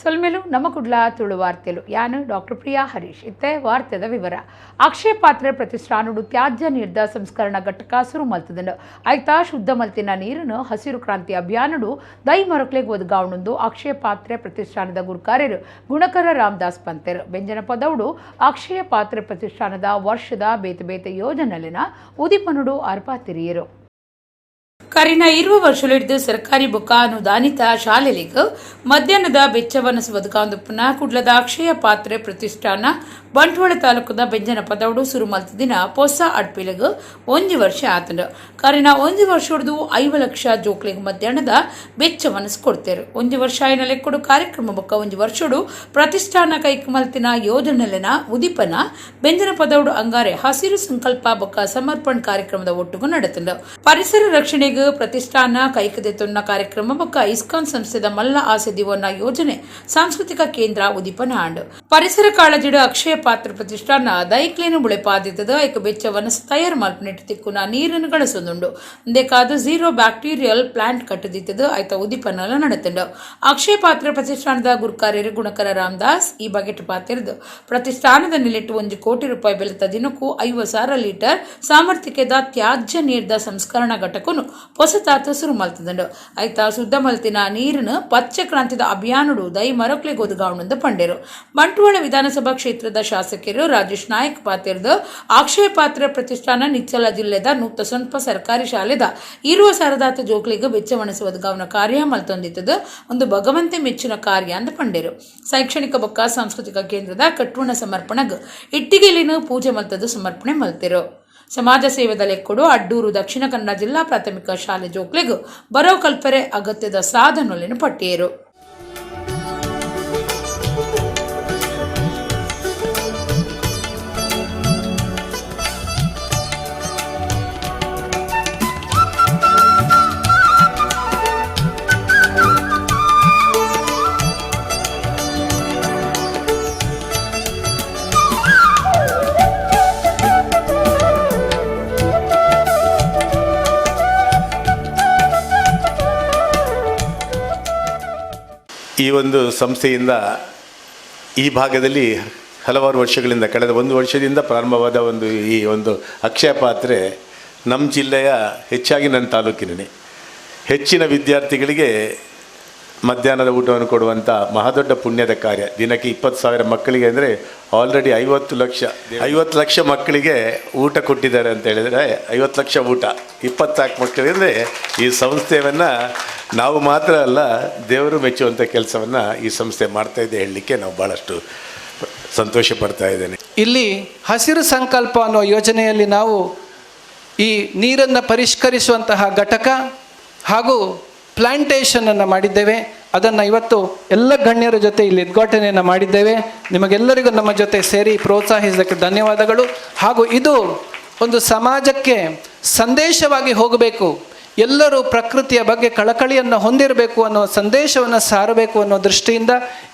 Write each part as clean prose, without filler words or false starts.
ಸೊಲ್ಮೆಲು ನಮ್ಮ ಕುಡ್ಲ ತುಳು ವಾರ್ತೆಲು. ಯಾನ್ ಡಾಕ್ಟರ್ ಪ್ರಿಯಾ ಹರೀಶ್. ಇತ್ತೆ ವಾರ್ತೆದ ವಿವರ. ಅಕ್ಷಯ ಪಾತ್ರೆ ಪ್ರತಿಷ್ಠಾನಡು ತ್ಯಾಜ್ಯ ನೀರ್ದ ಸಂಸ್ಕರಣಾ ಘಟಕ ಸುರು ಮಲ್ತುದುಂಡು. ಐತ ಶುದ್ಧ ಮಲ್ತಿನ ನೀರನ್ನು ಹಸಿರು ಕ್ರಾಂತಿ ಅಭಿಯಾನಡು ದೈ ಮರಕ್ಲೆಗ್ ಒದಗಾವಣುಂದು ಅಕ್ಷಯ ಪಾತ್ರೆ ಪ್ರತಿಷ್ಠಾನದ ಗುರುಕಾರ್ಯರು ಗುಣಕರ ರಾಮದಾಸ್ ಪಂತೆರ್. ಬೆಂಜನ ಪದವುಡು ಅಕ್ಷಯ ಪಾತ್ರೆ ಪ್ರತಿಷ್ಠಾನದ ವರ್ಷದ ಬೇತೆ ಬೇತೆ ಯೋಜನೆಲೆನ ಉದಿಪನಡು ಅರ್ಪಾತಿರಿಯರು. ಕರಿನ 20 ವರ್ಷಲಿಡ್ದು ಸರ್ಕಾರಿ ಬೊಕ್ಕ ಅನುದಾನಿತ ಶಾಲೆಲೆಗ್ ಮಧ್ಯಾಹ್ನದ ಬೆಚ್ಚವನಸ್ ಒದಗಾವೊಂದುಪ್ಪುನ ಕುಡ್ಲದ ಅಕ್ಷಯ ಪಾತ್ರೆ ಪ್ರತಿಷ್ಠಾನ ಬಂಟ್ವಾಳ ತಾಲೂಕುದ ಬೆಂಜನ ಪದವುಡು ಸುರು ಮಲ್ತಿದಿನ ಪೊಸ ಅಡ್ಪಿಲಗ್ 1 ವರ್ಷ ಆತುಂಡು. ಕರಿನ 1 ವರ್ಷೊಡ್ದು 50 ಲಕ್ಷ ಜೋಕ್ಲೆಗ್ ಮಧ್ಯಾಹ್ನದ ಬೆಚ್ಚವನಸ್ ಕೊಡ್ತೇರು. 1 ವರ್ಷ ಆಯಿನ ಲೆಕ್ಕಡು ಕಾರ್ಯಕ್ರಮ ಬೊಕ್ಕ 1 ವರ್ಷೊಡು ಪ್ರತಿಷ್ಠಾನ ಕೈಕ್ ಮಲ್ತಿನ ಯೋಜನೆಲೆನ ಉದಿಪನ ಬೆಂಜನ ಪದವುಡು ಅಂಗಾರೆ ಹಸಿರು ಸಂಕಲ್ಪ ಬೊಕ್ಕ ಸಮರ್ಪಣ್ ಕಾರ್ಯಕ್ರಮದ ಒಟ್ಟುಗು ನಡತುಂಡು. ಪರಿಸರ ರಕ್ಷಣೆಗೆ ಪ್ರತಿಷ್ಠಾನ ಕೈಕದೆತೊನ್ನ ಕಾರ್ಯಕ್ರಮ ಬೊಕ್ಕ ಇಸ್ಕಾನ್ ಸಂಸ್ಥೆದ ಮಲ್ಲ ಆಸೆ ದಿವೊನ್ನ ಯೋಜನೆ ಸಾಂಸ್ಕೃತಿಕ ಕೇಂದ್ರ ಉದಿಪನ ಆಂಡ್. ಪರಿಸರ ಕಾಳಜಿಡು ಅಕ್ಷಯ ಪಾತ್ರ ಪ್ರತಿಷ್ಠಾನ ದೈಕ್ಲೇನು ಬುಳೆಪಾದಿತ್ತದ ಐಕ್ ಬೆಚ್ಚ ವನಸ್ ತಯಾರು ಮಲ್ಪನೆಟ್ ತಿಕ್ಕುನ ನೀರನ್ನು ಗಳಸೊಂದುಂಡು. ಇಂದೆಕಾದ್ ಝೀರೋ ಬ್ಯಾಕ್ಟೀರಿಯಲ್ ಪ್ಲಾಂಟ್ ಕಟ್ಟದಿತ್ತದ ಐತ ಉದಿಪನಲ ನಡತುಂಡು. ಅಕ್ಷಯ ಪಾತ್ರ ಪ್ರತಿಷ್ಠಾನದ ಗುರುಕಾರ್ಯರು ಗುಣಕರ ರಾಮದಾಸ್ ಈ ಬಗೆಟ್ ಪಾತಿರ್ದು ಪ್ರತಿಷ್ಠಾನದ ನಿಲೆಟ್ಟು 1 ಕೋಟಿ ರೂಪಾಯಿ ಬೆಲೆತ ದಿನಕ್ಕೂ 50,000 ಲೀಟರ್ ಸಾಮರ್ಥ್ಯದ ತ್ಯಾಜ್ಯ ನೀರ್ದ ಸಂಸ್ಕರಣಾ ಘಟಕನು ಪೊಸತಾತ್ ಸುರು ಮಲ್ತುದುಂಡು. ಐತ ಶುದ್ಧ ಮಲ್ತಿನ ನೀರನ್ನು ಪಚ್ಚ ಕ್ರಾಂತಿದ ಅಭಿಯಾನಡು ದೈ ಮರಕ್ಲೆಗ್ ಒದಗಾವಣಂದು ಪಂಡೆರು. ಬಂಟ್ವಾಳ ವಿಧಾನಸಭಾ ಕ್ಷೇತ್ರದ ಶಾಸಕರು ರಾಜೇಶ್ ನಾಯಕ್ ಪಾತಿರ್ದು ಅಕ್ಷಯ ಪಾತ್ರ ಪ್ರತಿಷ್ಠಾನ ನಿಚ್ಚಲ ಜಿಲ್ಲೆದ 190 ಸರ್ಕಾರಿ ಶಾಲೆದ 20,000 ಜೋಕ್ಲೆಗ್ ಬೆಚ್ಚವಣಸು ಒದಗಾವನ ಕಾರ್ಯ ಮಲ್ತೊಂದಿತ್ತದು ಒಂದು ಭಗವಂತೆ ಮೆಚ್ಚಿನ ಕಾರ್ಯ ಅಂದ್ ಪಂಡೆರು. ಶೈಕ್ಷಣಿಕ ಬೊಕ್ಕ ಸಾಂಸ್ಕೃತಿಕ ಕೇಂದ್ರದ ಕಟ್ಟುವಣ ಸಮರ್ಪಣಗ್ ಇಟ್ಟಿಗೆಲಿನ ಪೂಜೆ ಮಲ್ತದು ಸಮರ್ಪಣೆ ಮಲ್ತೆರು. ಸಮಾಜ ಸೇವೆದ ಲೆಕ್ಕಡು ಅಡ್ಡೂರು ದಕ್ಷಿಣ ಕನ್ನಡ ಜಿಲ್ಲಾ ಪ್ರಾಥಮಿಕ ಶಾಲೆ ಜೋಕ್ಲೆಗ್ ಬರೋ ಕಲ್ಪರೆ ಅಗತ್ಯದ ಸಾಧನೊಲೆನ್ ಪಟ್ಟಿಯರು. ಈ ಒಂದು ಸಂಸ್ಥೆಯಿಂದ ಈ ಭಾಗದಲ್ಲಿ ಹಲವಾರು ವರ್ಷಗಳಿಂದ, ಕಳೆದ 1 ವರ್ಷದಿಂದ ಪ್ರಾರಂಭವಾದ ಒಂದು ಈ ಒಂದು ಅಕ್ಷಯ ಪಾತ್ರೆ ನಮ್ಮ ಜಿಲ್ಲೆಯ, ಹೆಚ್ಚಾಗಿ ನನ್ನ ತಾಲೂಕಿನಲ್ಲಿ ಹೆಚ್ಚಿನ ವಿದ್ಯಾರ್ಥಿಗಳಿಗೆ ಮಧ್ಯಾಹ್ನದ ಊಟವನ್ನು ಕೊಡುವಂಥ ಮಹಾದೊಡ್ಡ ಪುಣ್ಯದ ಕಾರ್ಯ. ದಿನಕ್ಕೆ 20,000 ಮಕ್ಕಳಿಗೆ ಅಂದರೆ ಆಲ್ರೆಡಿ 50 ಲಕ್ಷ ಮಕ್ಕಳಿಗೆ ಊಟ ಕೊಟ್ಟಿದ್ದಾರೆ ಅಂತ ಹೇಳಿದರೆ 50 ಲಕ್ಷ ಊಟ 24 ಮಕ್ಕಳಿಗೆ ಅಂದರೆ ಈ ಸಂಸ್ಥೆಯನ್ನು ನಾವು ಮಾತ್ರ ಅಲ್ಲ, ದೇವರು ಮೆಚ್ಚುವಂಥ ಕೆಲಸವನ್ನು ಈ ಸಂಸ್ಥೆ ಮಾಡ್ತಾಯಿದೆ ಹೇಳಲಿಕ್ಕೆ ನಾವು ಭಾಳಷ್ಟು ಸಂತೋಷ ಪಡ್ತಾ ಇದ್ದೇನೆ. ಇಲ್ಲಿ ಹಸಿರು ಸಂಕಲ್ಪ ಅನ್ನೋ ಯೋಜನೆಯಲ್ಲಿ ನಾವು ಈ ನೀರನ್ನು ಪರಿಷ್ಕರಿಸುವಂತಹ ಘಟಕ ಹಾಗೂ ಪ್ಲಾಂಟೇಷನನ್ನು ಮಾಡಿದ್ದೇವೆ. ಅದನ್ನು ಇವತ್ತು ಎಲ್ಲ ಗಣ್ಯರ ಜೊತೆ ಇಲ್ಲಿ ಉದ್ಘಾಟನೆಯನ್ನು ಮಾಡಿದ್ದೇವೆ. ನಿಮಗೆಲ್ಲರಿಗೂ ನಮ್ಮ ಜೊತೆ ಸೇರಿ ಪ್ರೋತ್ಸಾಹಿಸಿದ್ದಕ್ಕೆ ಧನ್ಯವಾದಗಳು. ಹಾಗೂ ಇದು ಒಂದು ಸಮಾಜಕ್ಕೆ ಸಂದೇಶವಾಗಿ ಹೋಗಬೇಕು, ಎಲ್ಲರೂ ಪ್ರಕೃತಿಯ ಬಗ್ಗೆ ಕಳಕಳಿಯನ್ನು ಹೊಂದಿರಬೇಕು ಅನ್ನೋ ಸಂದೇಶವನ್ನು ಸಾರಬೇಕು ಅನ್ನೋ ದೃಷ್ಟಿಯಿಂದ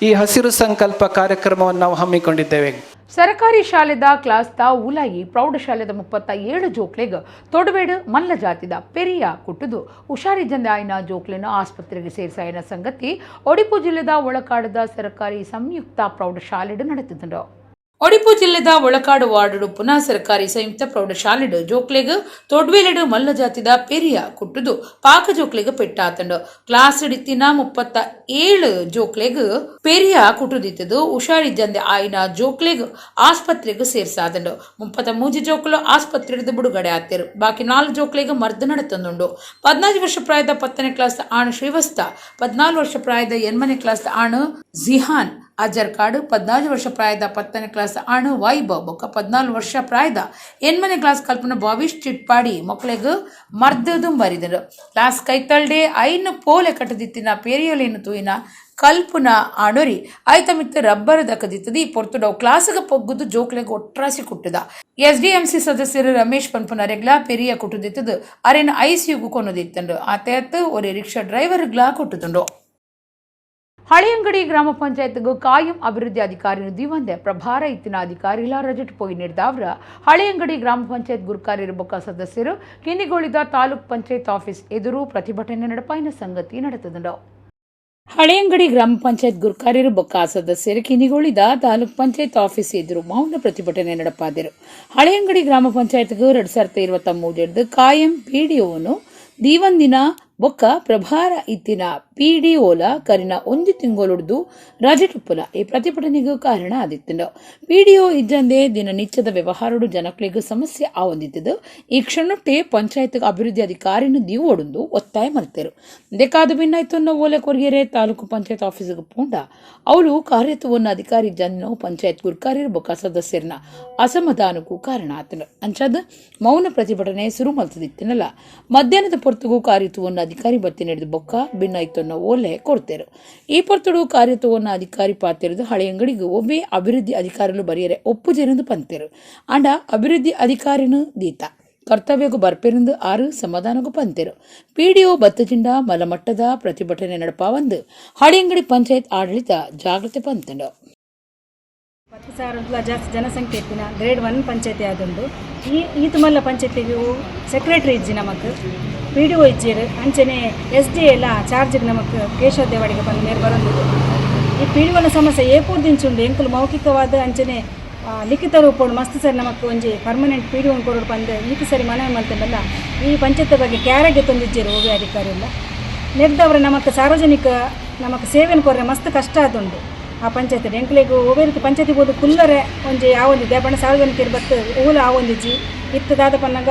ಈ ಹಸಿರು ಸಂಕಲ್ಪ ಕಾರ್ಯಕ್ರಮವನ್ನು ನಾವು ಹಮ್ಮಿಕೊಂಡಿದ್ದೇವೆ. ಸರ್ಕಾರಿ ಶಾಲೆದ ಕ್ಲಾಸ್ದ ಉಲಾಯಿ ಪ್ರೌಢಶಾಲೆದ 37 ಜೋಕ್ಲೆಗ್ ತೊಡವೇಡು ಮಲ್ಲ ಜಾತಿದ ಪೆರಿಯ ಕುಟ್ಟುದು ಹುಷಾರಿಜಂದ ಆಯ್ನ ಜೋಕ್ಲೆನ ಆಸ್ಪತ್ರೆಗೆ ಸೇರ್ಸಾಯಿನ ಸಂಗತಿ ಒಡಿಪು ಜಿಲ್ಲೆದ ಒಳಕಾಡದ ಸರ್ಕಾರಿ ಸಂಯುಕ್ತ ಪ್ರೌಢಶಾಲೆಡು ನಡೆತಿದ್ದರು. ಒಡಿಪು ಜಿಲ್ಲೆದ ಒಳಕಾಡು ವಾರ್ಡು ಪುನಃ ಸರ್ಕಾರಿ ಸಂಯುಕ್ತ ಪ್ರೌಢಶಾಲೆಡು ಜೋಕ್ಲೆಗ್ ತೊಡ್ವೇಲೆಡು ಮಲ್ಲ ಜಾತಿದ ಪೆರಿಯ ಕುಟ್ಟುದು ಪಾಕ ಜೋಕ್ಲೆಗ್ ಪೆಟ್ಟಾತಂಡು. ಕ್ಲಾಸ್ ಹಿಡಿತಿನ 37 ಜೋಕ್ಲೆಗ್ ಪೆರಿಯ ಕುಟ್ಟುದಿತ್ತದು ಹುಷಾರಿಜ್ಜಂದೆ ಆಯ್ನ ಜೋಕ್ಲೆಗ್ ಆಸ್ಪತ್ರೆಗ್ ಸೇರ್ಸಾದಂಡು. 33 ಜೋಕ್ಲು ಆಸ್ಪತ್ರೆಗೆ ಬಿಡುಗಡೆ ಆತಿರು. ಬಾಕಿ 4 ಜೋಕ್ಲೆಗ್ ಮರ್ದು ನಡತಂದುಂಡು. 14 ವರ್ಷ ಪ್ರಾಯದ 10ನೇ ಕ್ಲಾಸ್ ಆಣು ಶ್ರೀವಸ್ತ, 14 ವರ್ಷ ಪ್ರಾಯದ 8ನೇ ಕ್ಲಾಸ್ ಆಣು ಜಿಹಾನ್ ಅಜರ್ಕಾಡು, 14 ವರ್ಷ ಪ್ರಾಯದ 10ನೇ ಕ್ಲಾಸ್ ಆಣು ವೈಭವ್ ಬೊಕ್ಕ 14 ವರ್ಷ ಪ್ರಾಯದ 8ನೇ ಕ್ಲಾಸ್ ಕಲ್ಪನ ಭವಿಷ್ ಚಿಟ್ಪಾಡಿ ಮಕ್ಕಳಿಗೆ ಮರ್ದದು ಬರಿದರು. Class ಕೈತಲ್ಡೆ ಐನು ಪೋಲೆ ಕಟ್ಟದಿತ್ತಿನ ಪೇರಿಯಲೇನು ತೂಯಿನ ಕಲ್ಪುನ ಆಣುರಿ ಆಯ್ತಮಿತ್ತ rubber ದಕ್ಕದಿತ್ತದ. ಈ ಪೊರ್ತುಡವು ಕ್ಲಾಸ್ಗೆ ಪೊಗ್ಗುದು ಜೋಕ್ಲೆಗ್ ಒಟ್ರಾಸಿ ಕುಟ್ಟುದ. ಎಸ್ಡಿಎಂಸಿ ಸದಸ್ಯರು ರಮೇಶ್ ಪನ್ಪುನರೆಗ್ಲ ಪೆರಿಯ ಕುಟ್ಟುದಿತ್ತದು ಅರೆನ ಐಸಿಯುಗು ಕೊನೊದಿತ್ತಂಡು. ಆತೇತ್ ಒರಿ ರಿಕ್ಷಾ ಡ್ರೈವರ್ಗ್ಲಾ ಕುಟ್ಟುದುಂಡು. ಹಳೆಯಂಗಡಿ ಗ್ರಾಮ ಪಂಚಾಯತ್ಗೂ ಕಾಯಂ ಅಭಿವೃದ್ಧಿ ಅಧಿಕಾರಿ ದಿವಂದೆ ಪ್ರಭಾರ ಇತ್ತಿನ ಅಧಿಕಾರಿಗಳ ರಜೆಟ್ ಪೋಯಿ ನೀಡಿದವರ ಹಳೆಯಂಗಡಿ ಗ್ರಾಮ ಪಂಚಾಯತ್ ಗುರುಕಾರ್ಯರು ಬೊಕ್ಕ ಸದಸ್ಯರು ಕಿನ್ನಿಗೋಳಿದ ತಾಲೂಕ್ ಪಂಚಾಯತ್ ಆಫೀಸ್ ಎದುರು ಪ್ರತಿಭಟನೆ ನಡಪಾಯಿನ ಸಂಗತಿ ನಡೆತದುಂಡು. Haleyangadi ಗ್ರಾಮ ಪಂಚಾಯತ್ ಗುರ್ಕಾರ್ಯರು ಬೊಕ್ಕ ಸದಸ್ಯರು ಕಿನ್ನಿಗೋಳಿದ ತಾಲೂಕ್ ಪಂಚಾಯತ್ ಆಫೀಸ್ ಎದುರು ಮೌನ ಪ್ರತಿಭಟನೆ ನಡೆಪಾದರು. ಹಳೆಯಂಗಡಿ ಗ್ರಾಮ ಪಂಚಾಯತ್ಗೆ 2023 ಕಾಯಂ ಪಿಡಿಒನು ದೀವಂದಿನ ಬೊಕ್ಕ ಪ್ರಭಾರ ಇತ್ತಿನ ಪಿಡಿಒಲ ಕರಿನ 1 ತಿಂಗೊಳುಡ್ದು ರಜೆಟುಪ್ಪುಲ ಈ ಪ್ರತಿಭಟನೆಗೂ ಕಾರಣ ಆದಿತ್ತುಂಡು. ಪಿಡಿಒ ಇಜ್ಜಂದೆ ದಿನನಿತ್ಯದ ವ್ಯವಹಾರಡು ಜನಕ್ಲೆಗ್ ಸಮಸ್ಯೆ ಆವೊಂದಿತ್ತದು. ಈ ಕ್ಷಣೊಟ್ಟೆ ಪಂಚಾಯತ್ ಅಭಿವೃದ್ಧಿ ಅಧಿಕಾರಿನ ದೀವೊಡುಂದು ಒತ್ತಾಯ ಮಲ್ತೆರು. ದೆಕಾದ ಭಿನ್ನಾಯ್ತೊನ್ನ ಓಲೆ ಕೊರಿಯರೆ ತಾಲೂಕು ಪಂಚಾಯತ್ ಆಫೀಸ್ಗೆ ಪೋಂಡ ಅವಳು ಕಾರ್ಯತ್ವವನ್ನು ಅಧಿಕಾರಿ ಜನ ಪಂಚಾಯತ್ ಗುರ್ಕಾರ್ಯರು ಬೊಕ್ಕ ಸದಸ್ಯರನ ಅಸಮಾಧಾನಕ್ಕೂ ಕಾರಣ ಆತನು. ಅಂಚಾದ ಮೌನ ಪ್ರತಿಭಟನೆ ಸುರು ಮಲ್ತದಿತ್ತಿನಲ್ಲ. ಮಧ್ಯಾಹ್ನದ ಪೊರ್ತುಗೂ ಕಾರ್ಯತ್ವವನ್ನು ಅಧಿಕಾರಿ ಬತ್ತಿ ನಡೆದು ಬೊಕ್ಕ ಭಿನ್ನಾಯ್ತೊನ್ನ ಓಲೆ ಕೊಡ್ತೇರು. ಈ ಪೊರ್ತುಡು ಕಾರ್ಯತ್ವವನ್ನು ಅಧಿಕಾರಿ ಪಾತಿರದು ಹಳೆಯಂಗಡಿಗೂ ಒಬ್ಬೇ ಅಭಿವೃದ್ಧಿ ಅಧಿಕಾರಿಗಳು ಬರೆಯರೆ ಒಪ್ಪು ಜನದು ಪಂತೇರು. ಅಂಡ ಅಭಿವೃದ್ಧಿ ಅಧಿಕಾರಿನೂ ದೀತ ಕರ್ತವ್ಯಗೂ ಬರ್ಪೆರೆಂದು 6 ಸಮಾಧಾನಗೂ ಪಂತೇರು. ಪಿಡಿಒ ಬತ್ತಜಿಂಡ ಮಲಮಟ್ಟದ ಪ್ರತಿಭಟನೆ ನಡಪಾವಂದು ಹಳೆಯಂಗಡಿ ಪಂಚಾಯತ್ ಆಡಳಿತ ಜಾಗೃತಿ ಪಂತಂಡು. 10,000 ಜಾಸ್ತಿ ಜನಸಂಖ್ಯೆ ಇತ್ತಿನ ಗ್ರೇಡ್ 1 ಪಂಚಾಯತಿ ಆದುಂಡು. ಈ ಈತುಮಲ್ಲ ಪಂಚಾಯತಿಗೆ ಸೆಕ್ರೆಟರಿ ಇಜ್ಜಿ, ನಮಕ್ P D O ಇಜ್ಜಿರು, ಅಂಚನೆ ಎಸ್ ಡಿ ಎಲ್ಲ ಚಾರ್ಜಿಗೆ ನಮಕ್ ಕೇಶವ ದೇವಾಡಿಗೆ ಬಂದು ಮೇರ್ ಬರೋದು. ಈ ಪಿ ಡಿ ಒನ ಸಮಸ್ಯೆ ಏಪೂರ್ದಿಂಚುಂಡು. ಎಂಕುಲು ಮೌಖಿಕವಾದ ಅಂಚನೆ ಲಿಖಿತ ರೂಪೋಡು ಮಸ್ತ್ ಸರಿ ನಮಕ್ ಒಂಜಿ permanent P D one ಕೊರಡು ಬಂದು ಈತ ಸರಿ ಮನವಿ ಮಲ್ತಂಡಲ್ಲ. ಈ ಪಂಚಾಯತ್ ಬಗ್ಗೆ ಕ್ಯಾರೆಗೆ ತಂದಿಜ್ಜಿರು ಒವ್ವೆ ಅಧಿಕಾರಿ ಇಲ್ಲ. ನೆರ್ದವ್ರೆ ನಮಕ್ ಸಾರ್ವಜನಿಕ ನಮಕ್ ಸೇವೆನ ಕೊರ್ರೆ ಮಸ್ತ್ ಕಷ್ಟ ಆದುಂಡು. ಆ ಪಂಚಾಯತ್ ಎಂಕ್ಲೆಗ್ ಒವ್ವೆ ರೀತಿ ಪಂಚಾಯತಿ ಬೋದು ಕುಲ್ಲರೆ ಒಂಜಿ ಆವೊಂದಿದೆ ಪಂಡ ಸಾರ್ವಜನಿಕರು ಬತ್ತು ಓಲು ಆವೊಂದಿಜ್ಜಿ. ಇತ್ತು ದಾದ ಪನ್ನಗ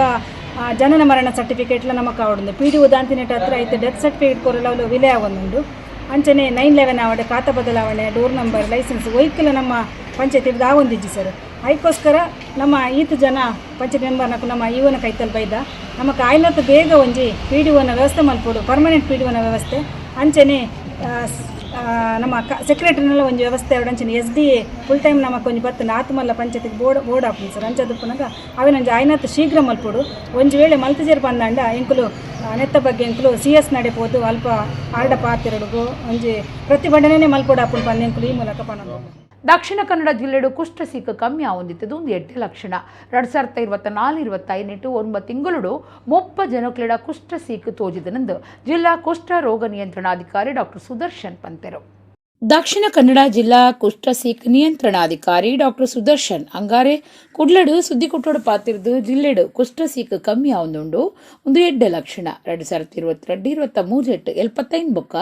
ಜನನ ಮರಣ ಸರ್ಟಿಫಿಕೇಟ್ಲ ನಮಕ್ ಆವೊಂದು P D O ದಾಂತಿನೆಟ್ ಹತ್ರ ಐತೆ ಡೆತ್ ಸರ್ಟಿಫಿಕೇಟ್ ಕೊರಲ ಅವಳು ವಿಲೆ ಆವೊಂದುಂಡು. ಅಂಚನೆ 911 ಆವಡೆ ಖಾತಾ ಬದಲಾವಣೆ door number licence ಒಯ್ಕಲ ನಮ್ಮ ಪಂಚಾಯತಿ ಆವೊಂದಿಜ್ಜಿ ಸರ್. ಅದಕ್ಕೋಸ್ಕರ ನಮ್ಮ ಈತ ಜನ ಪಂಚಾಯತ್ ಮೆಂಬರ್ನಕು ನಮ್ಮ ಇವನ ಕೈತಲ್ ಬೈದ ನಮಕ್ ಆಯ್ಲತ್ತು ಬೇಗ ಒಂಜಿ ಪಿ ಡಿ ಒನ ವ್ಯವಸ್ಥೆ ಮಲ್ಪೊಡು, permanent P D ಒನ ವ್ಯವಸ್ಥೆ. ಅಂಚನೆ ನಮ್ಮ ಸೆಕ್ರೆಟರಿನೆಲ್ಲ ಒಂಜಿ ವ್ಯವಸ್ಥೆ ಆವಡ್. ಅಂಚನೆ S D A full time ನಮಕ್ ಒಂಜಿ ಬತ್ತಂಡ ಆತ್ಮಲ್ಲ ಪಂಚಾಯತಿಗೆ ಬೋರ್ಡ್ ಬೋರ್ಡ್ ಆಪುಂಡು ಸರ್. ಅಂಚದ ಪುನಗ ಅವೆನ್ ಒಂಜಿ ಆಯ್ನತ್ ಶೀಘ್ರ ಮಲ್ಪೊಡು. ಒಂಜಿ ವೇಳೆ ಮಲ್ತಜೇರ್ ಪಂದಾಂಡ ಎಂಕುಲು ನೆತ್ತ ಬಗ್ಗೆ ಎಂಕುಲು ಸಿ ಎಸ್ ನಡೆಪೋದು ಅಲ್ಪ ಆರ್ಡ ಪಾತಿರಡುಗು ಒಂಜಿ ಪ್ರತಿಭಟನೆ ಮಲ್ಪೊಡು ಆಪುಂಡು ಪಂದ್ ಎಂಕುಲು ಈ ಮೂಲಕ ಪನೊಂದು. ದಕ್ಷಿಣ ಕನ್ನಡ ಜಿಲ್ಲೆಡು ಕುಷ್ಠ ಸೀಕು ಕಮ್ಮಿ ಆವೊಂದಿತ್ತದು ಒಂದು ಎಡ್ಡೆ ಲಕ್ಷಣ. 2024-25 9 ತಿಂಗಳು 30 ಜನಕ್ಲೆಡ ಕುಷ್ಠ ಸೀಕು ತೋಜಿದನೆಂದು ಜಿಲ್ಲಾ ಕುಷ್ಠ ರೋಗ ನಿಯಂತ್ರಣಾಧಿಕಾರಿ ಡಾಕ್ಟರ್ ಸುದರ್ಶನ್ ಪಂತೆರು. ದಕ್ಷಿಣ ಕನ್ನಡ ಜಿಲ್ಲಾ ಕುಷ್ಠ ಸೀಕ್ ನಿಯಂತ್ರಣಾಧಿಕಾರಿ ಡಾಕ್ಟರ್ ಸುದರ್ಶನ್ ಅಂಗಾರೆ ಕುಡ್ಲಡು ಸುದ್ದಿಕುಟ್ಟೋಡು ಪಾತಿರ್ದು ಜಿಲ್ಲೆಡು ಕುಷ್ಠ ಸೀಕ್ ಕಮ್ಮಿ ಆವೊಂದುಂಡು ಒಂದು ಎಡ್ಡೆ ಲಕ್ಷಣ. 2022-23 ಎಟ್ಟು 75 ಬೊಕ್ಕ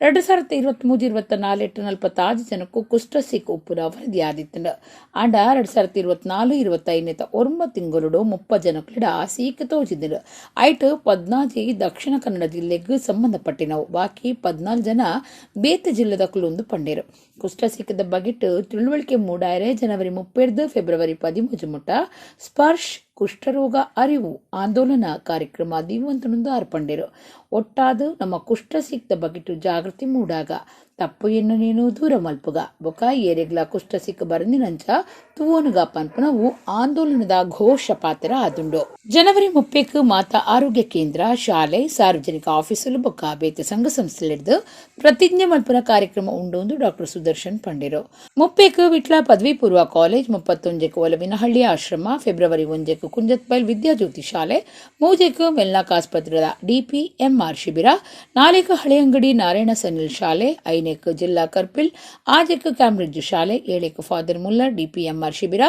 2023-24 ಎಟ್ಟು 46 ಜನಕ್ಕೂ ಕುಷ್ಠ ಸೀಕ್ ಉಪ್ಪುನ ವರದಿ ಆದಿತ್ತಂಡು. ಆಂಡ 2024-25 9 ತಿಂಗಳು 30 ಜನಕ್ಲೆಡ ಸೀಕ್ ತೋಜಿದ್ರು. ಐಟ್ 14 ದಕ್ಷಿಣ ಕನ್ನಡ ಜಿಲ್ಲೆಗೆ ಸಂಬಂಧಪಟ್ಟಿನವು, ಬಾಕಿ 14 ಜನ ಬೇತೆ ಜಿಲ್ಲೆದ ಕುಲೊಂದು ಪಂಡೇರು. ಕುಷ್ಠ ಸೀಕದ ಬಗೆಟ್ ತಿಳುವಳಿಕೆ ಮೂಡಾಯರೆ ಜನವರಿ 30 ಫೆಬ್ರವರಿ 13 ಮುಟ್ಟ ಸ್ಪರ್ಶ್ ಕುಷ್ಠರೋಗ ಅರಿವು ಆಂದೋಲನ ಕಾರ್ಯಕ್ರಮ ದೀವಂತನೊಂದು ಅರ್ಪಂಡೇರು. ಒಟ್ಟಾದ ನಮ್ಮ ಕುಷ್ಠ ಸೀಕ್ದ ಬಗೆಟು ಜಾಗೃತಿ ಮೂಡಾಗ ತಪ್ಪು ಎನ್ನು ನೀನು ದೂರ ಮಲ್ಪುಗ ಬೊಕ ಏರೆಗ್ಲ ಕುಷ್ಠ ಸಿಕ್ಕ ಬರಂದಿನಂಚ ತುವೋನುಗ ಪನ್ಪನವು ಆಂದೋಲನದ ಘೋಷ ಪಾತ್ರ ಆದುಂಡು. ಜನವರಿ 30 ಮಾತಾ ಆರೋಗ್ಯ ಕೇಂದ್ರ, ಶಾಲೆ, ಸಾರ್ವಜನಿಕ ಆಫೀಸುಲು ಬೊಕ್ಕ ಬೇತೆ ಸಂಘ ಸಂಸ್ಥೆಲೆಡ್ದು ಪ್ರತಿಜ್ಞೆ ಮಲ್ಪುನ ಕಾರ್ಯಕ್ರಮ ಉಂಡು ಡಾಕ್ಟರ್ ಸುದರ್ಶನ್ ಪಂಡೇರು. 30 ವಿಟ್ಲ ಪದವಿ ಪೂರ್ವ ಕಾಲೇಜ್, 31 ಒಲವಿನಹಳ್ಳಿ ಆಶ್ರಮ, ಫೆಬ್ರವರಿ 1 ಕುಂಜತ್ಬೈಲ್ ವಿದ್ಯಾಜ್ಯೋತಿ ಶಾಲೆ, 3 ವೆನ್ಲಾಕ್ ಆಸ್ಪತ್ರೆಯ ಡಿಪಿಎಂಆರ್ ಶಿಬಿರ, 4 ಹಳೆಯಂಗಡಿ ನಾರಾಯಣ ಸನಿಲ್ ಶಾಲೆ, 5 ಜಿಲ್ಲಾ ಕರ್ಪಿಲ್, 6 ಕ್ಯಾಂಬ್ರಿಡ್ಜ್ ಶಾಲೆ, 7 father Muller DPMR ಶಿಬಿರ,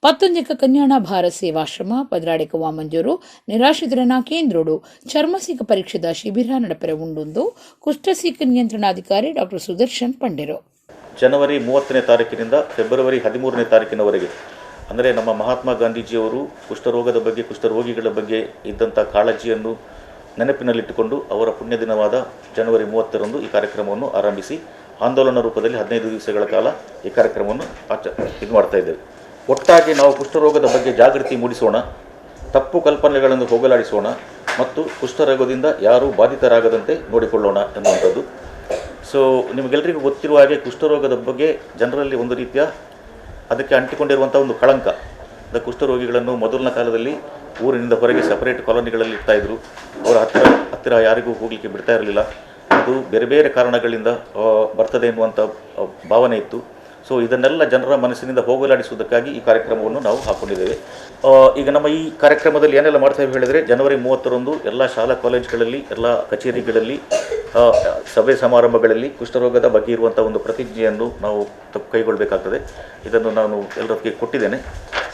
11 ಕನ್ಯಾಣ ಭಾರತ್ ಸೇವಾಶ್ರಮ, 12 ವಾಮಂಜೂರು ನಿರಾಶ್ರಿತರನ ಕೇಂದ್ರೋಡು ಚರ್ಮಸೀಕ ಪರೀಕ್ಷೆದ ಶಿಬಿರ ನಡಪೆರೆ ಉಂಡುಂದು ಕುಷ್ಠಸೀಕ ನಿಯಂತ್ರಣಾಧಿಕಾರಿ ಡಾಕ್ಟರ್ ಸುದರ್ಶನ್ ಪಂಡೆರು. ಜನವರಿ 30ನೇ ತಾರೀಕಿನಿಂದ ಫೆಬ್ರವರಿ 13ನೇ ತಾರೀಕಿನವರೆಗೆ, ಅಂದರೆ ನಮ್ಮ ಮಹಾತ್ಮ ಗಾಂಧೀಜಿಯವರು ಕುಷ್ಠರೋಗದ ಬಗ್ಗೆ, ಕುಷ್ಠರೋಗಿಗಳ ಬಗ್ಗೆ ಇದ್ದಂಥ ಕಾಳಜಿಯನ್ನು ನೆನಪಿನಲ್ಲಿಟ್ಟುಕೊಂಡು ಅವರ ಪುಣ್ಯ ದಿನವಾದ ಜನವರಿ 30ರಂದು ಈ ಕಾರ್ಯಕ್ರಮವನ್ನು ಆರಂಭಿಸಿ ಆಂದೋಲನ ರೂಪದಲ್ಲಿ 15 ದಿವಸಗಳ ಕಾಲ ಈ ಕಾರ್ಯಕ್ರಮವನ್ನು ಇದು ಮಾಡ್ತಾ ಇದ್ದೇವೆ. ಒಟ್ಟಾಗಿ ನಾವು ಕುಷ್ಠರೋಗದ ಬಗ್ಗೆ ಜಾಗೃತಿ ಮೂಡಿಸೋಣ, ತಪ್ಪು ಕಲ್ಪನೆಗಳನ್ನು ಹೋಗಲಾಡಿಸೋಣ ಮತ್ತು ಕುಷ್ಠರೋಗದಿಂದ ಯಾರೂ ಬಾಧಿತರಾಗದಂತೆ ನೋಡಿಕೊಳ್ಳೋಣ ಎನ್ನುವಂಥದ್ದು. ಸೊ ನಿಮಗೆಲ್ಲರಿಗೂ ಗೊತ್ತಿರುವ ಹಾಗೆ ಕುಷ್ಠರೋಗದ ಬಗ್ಗೆ ಜನರಲ್ಲಿ ಒಂದು ರೀತಿಯ ಅದಕ್ಕೆ ಅಂಟಿಕೊಂಡಿರುವಂಥ ಒಂದು ಕಳಂಕ. ಕುಷ್ಠರೋಗಿಗಳನ್ನು ಮೊದಲಿನ ಕಾಲದಲ್ಲಿ ಊರಿನಿಂದ ಹೊರಗೆ ಸಪರೇಟ್ ಕಾಲೋನಿಗಳಲ್ಲಿ ಇಡ್ತಾಯಿದ್ರು. ಅವರ ಹತ್ತಿರ ಹತ್ತಿರ ಯಾರಿಗೂ ಹೋಗಲಿಕ್ಕೆ ಬಿಡ್ತಾ ಇರಲಿಲ್ಲ. ಅದು ಬೇರೆ ಬೇರೆ ಕಾರಣಗಳಿಂದ ಬರ್ತದೆ ಎನ್ನುವಂಥ ಭಾವನೆ ಇತ್ತು. So ಇದನ್ನೆಲ್ಲ ಜನರ ಮನಸ್ಸಿನಿಂದ ಹೋಗಲಾಡಿಸುವುದಕ್ಕಾಗಿ ಈ ಕಾರ್ಯಕ್ರಮವನ್ನು ನಾವು ಹಾಕ್ಕೊಂಡಿದ್ದೇವೆ. ಈಗ ನಮ್ಮ ಈ ಕಾರ್ಯಕ್ರಮದಲ್ಲಿ ಏನೆಲ್ಲ ಮಾಡ್ತೇವೆ ಹೇಳಿದರೆ, ಜನವರಿ 30ರಂದು ಎಲ್ಲ ಶಾಲಾ ಕಾಲೇಜುಗಳಲ್ಲಿ, ಎಲ್ಲ ಕಚೇರಿಗಳಲ್ಲಿ, ಸಭೆ ಸಮಾರಂಭಗಳಲ್ಲಿ ಕುಷ್ಠರೋಗದ ಬಗ್ಗೆ ಇರುವಂಥ ಒಂದು ಪ್ರತಿಜ್ಞೆಯನ್ನು ನಾವು ಕೈಗೊಳ್ಳಬೇಕಾಗ್ತದೆ. ಇದನ್ನು ನಾನು ಎಲ್ಲರೊತ್ತಿಗೆ ಕೊಟ್ಟಿದ್ದೇನೆ.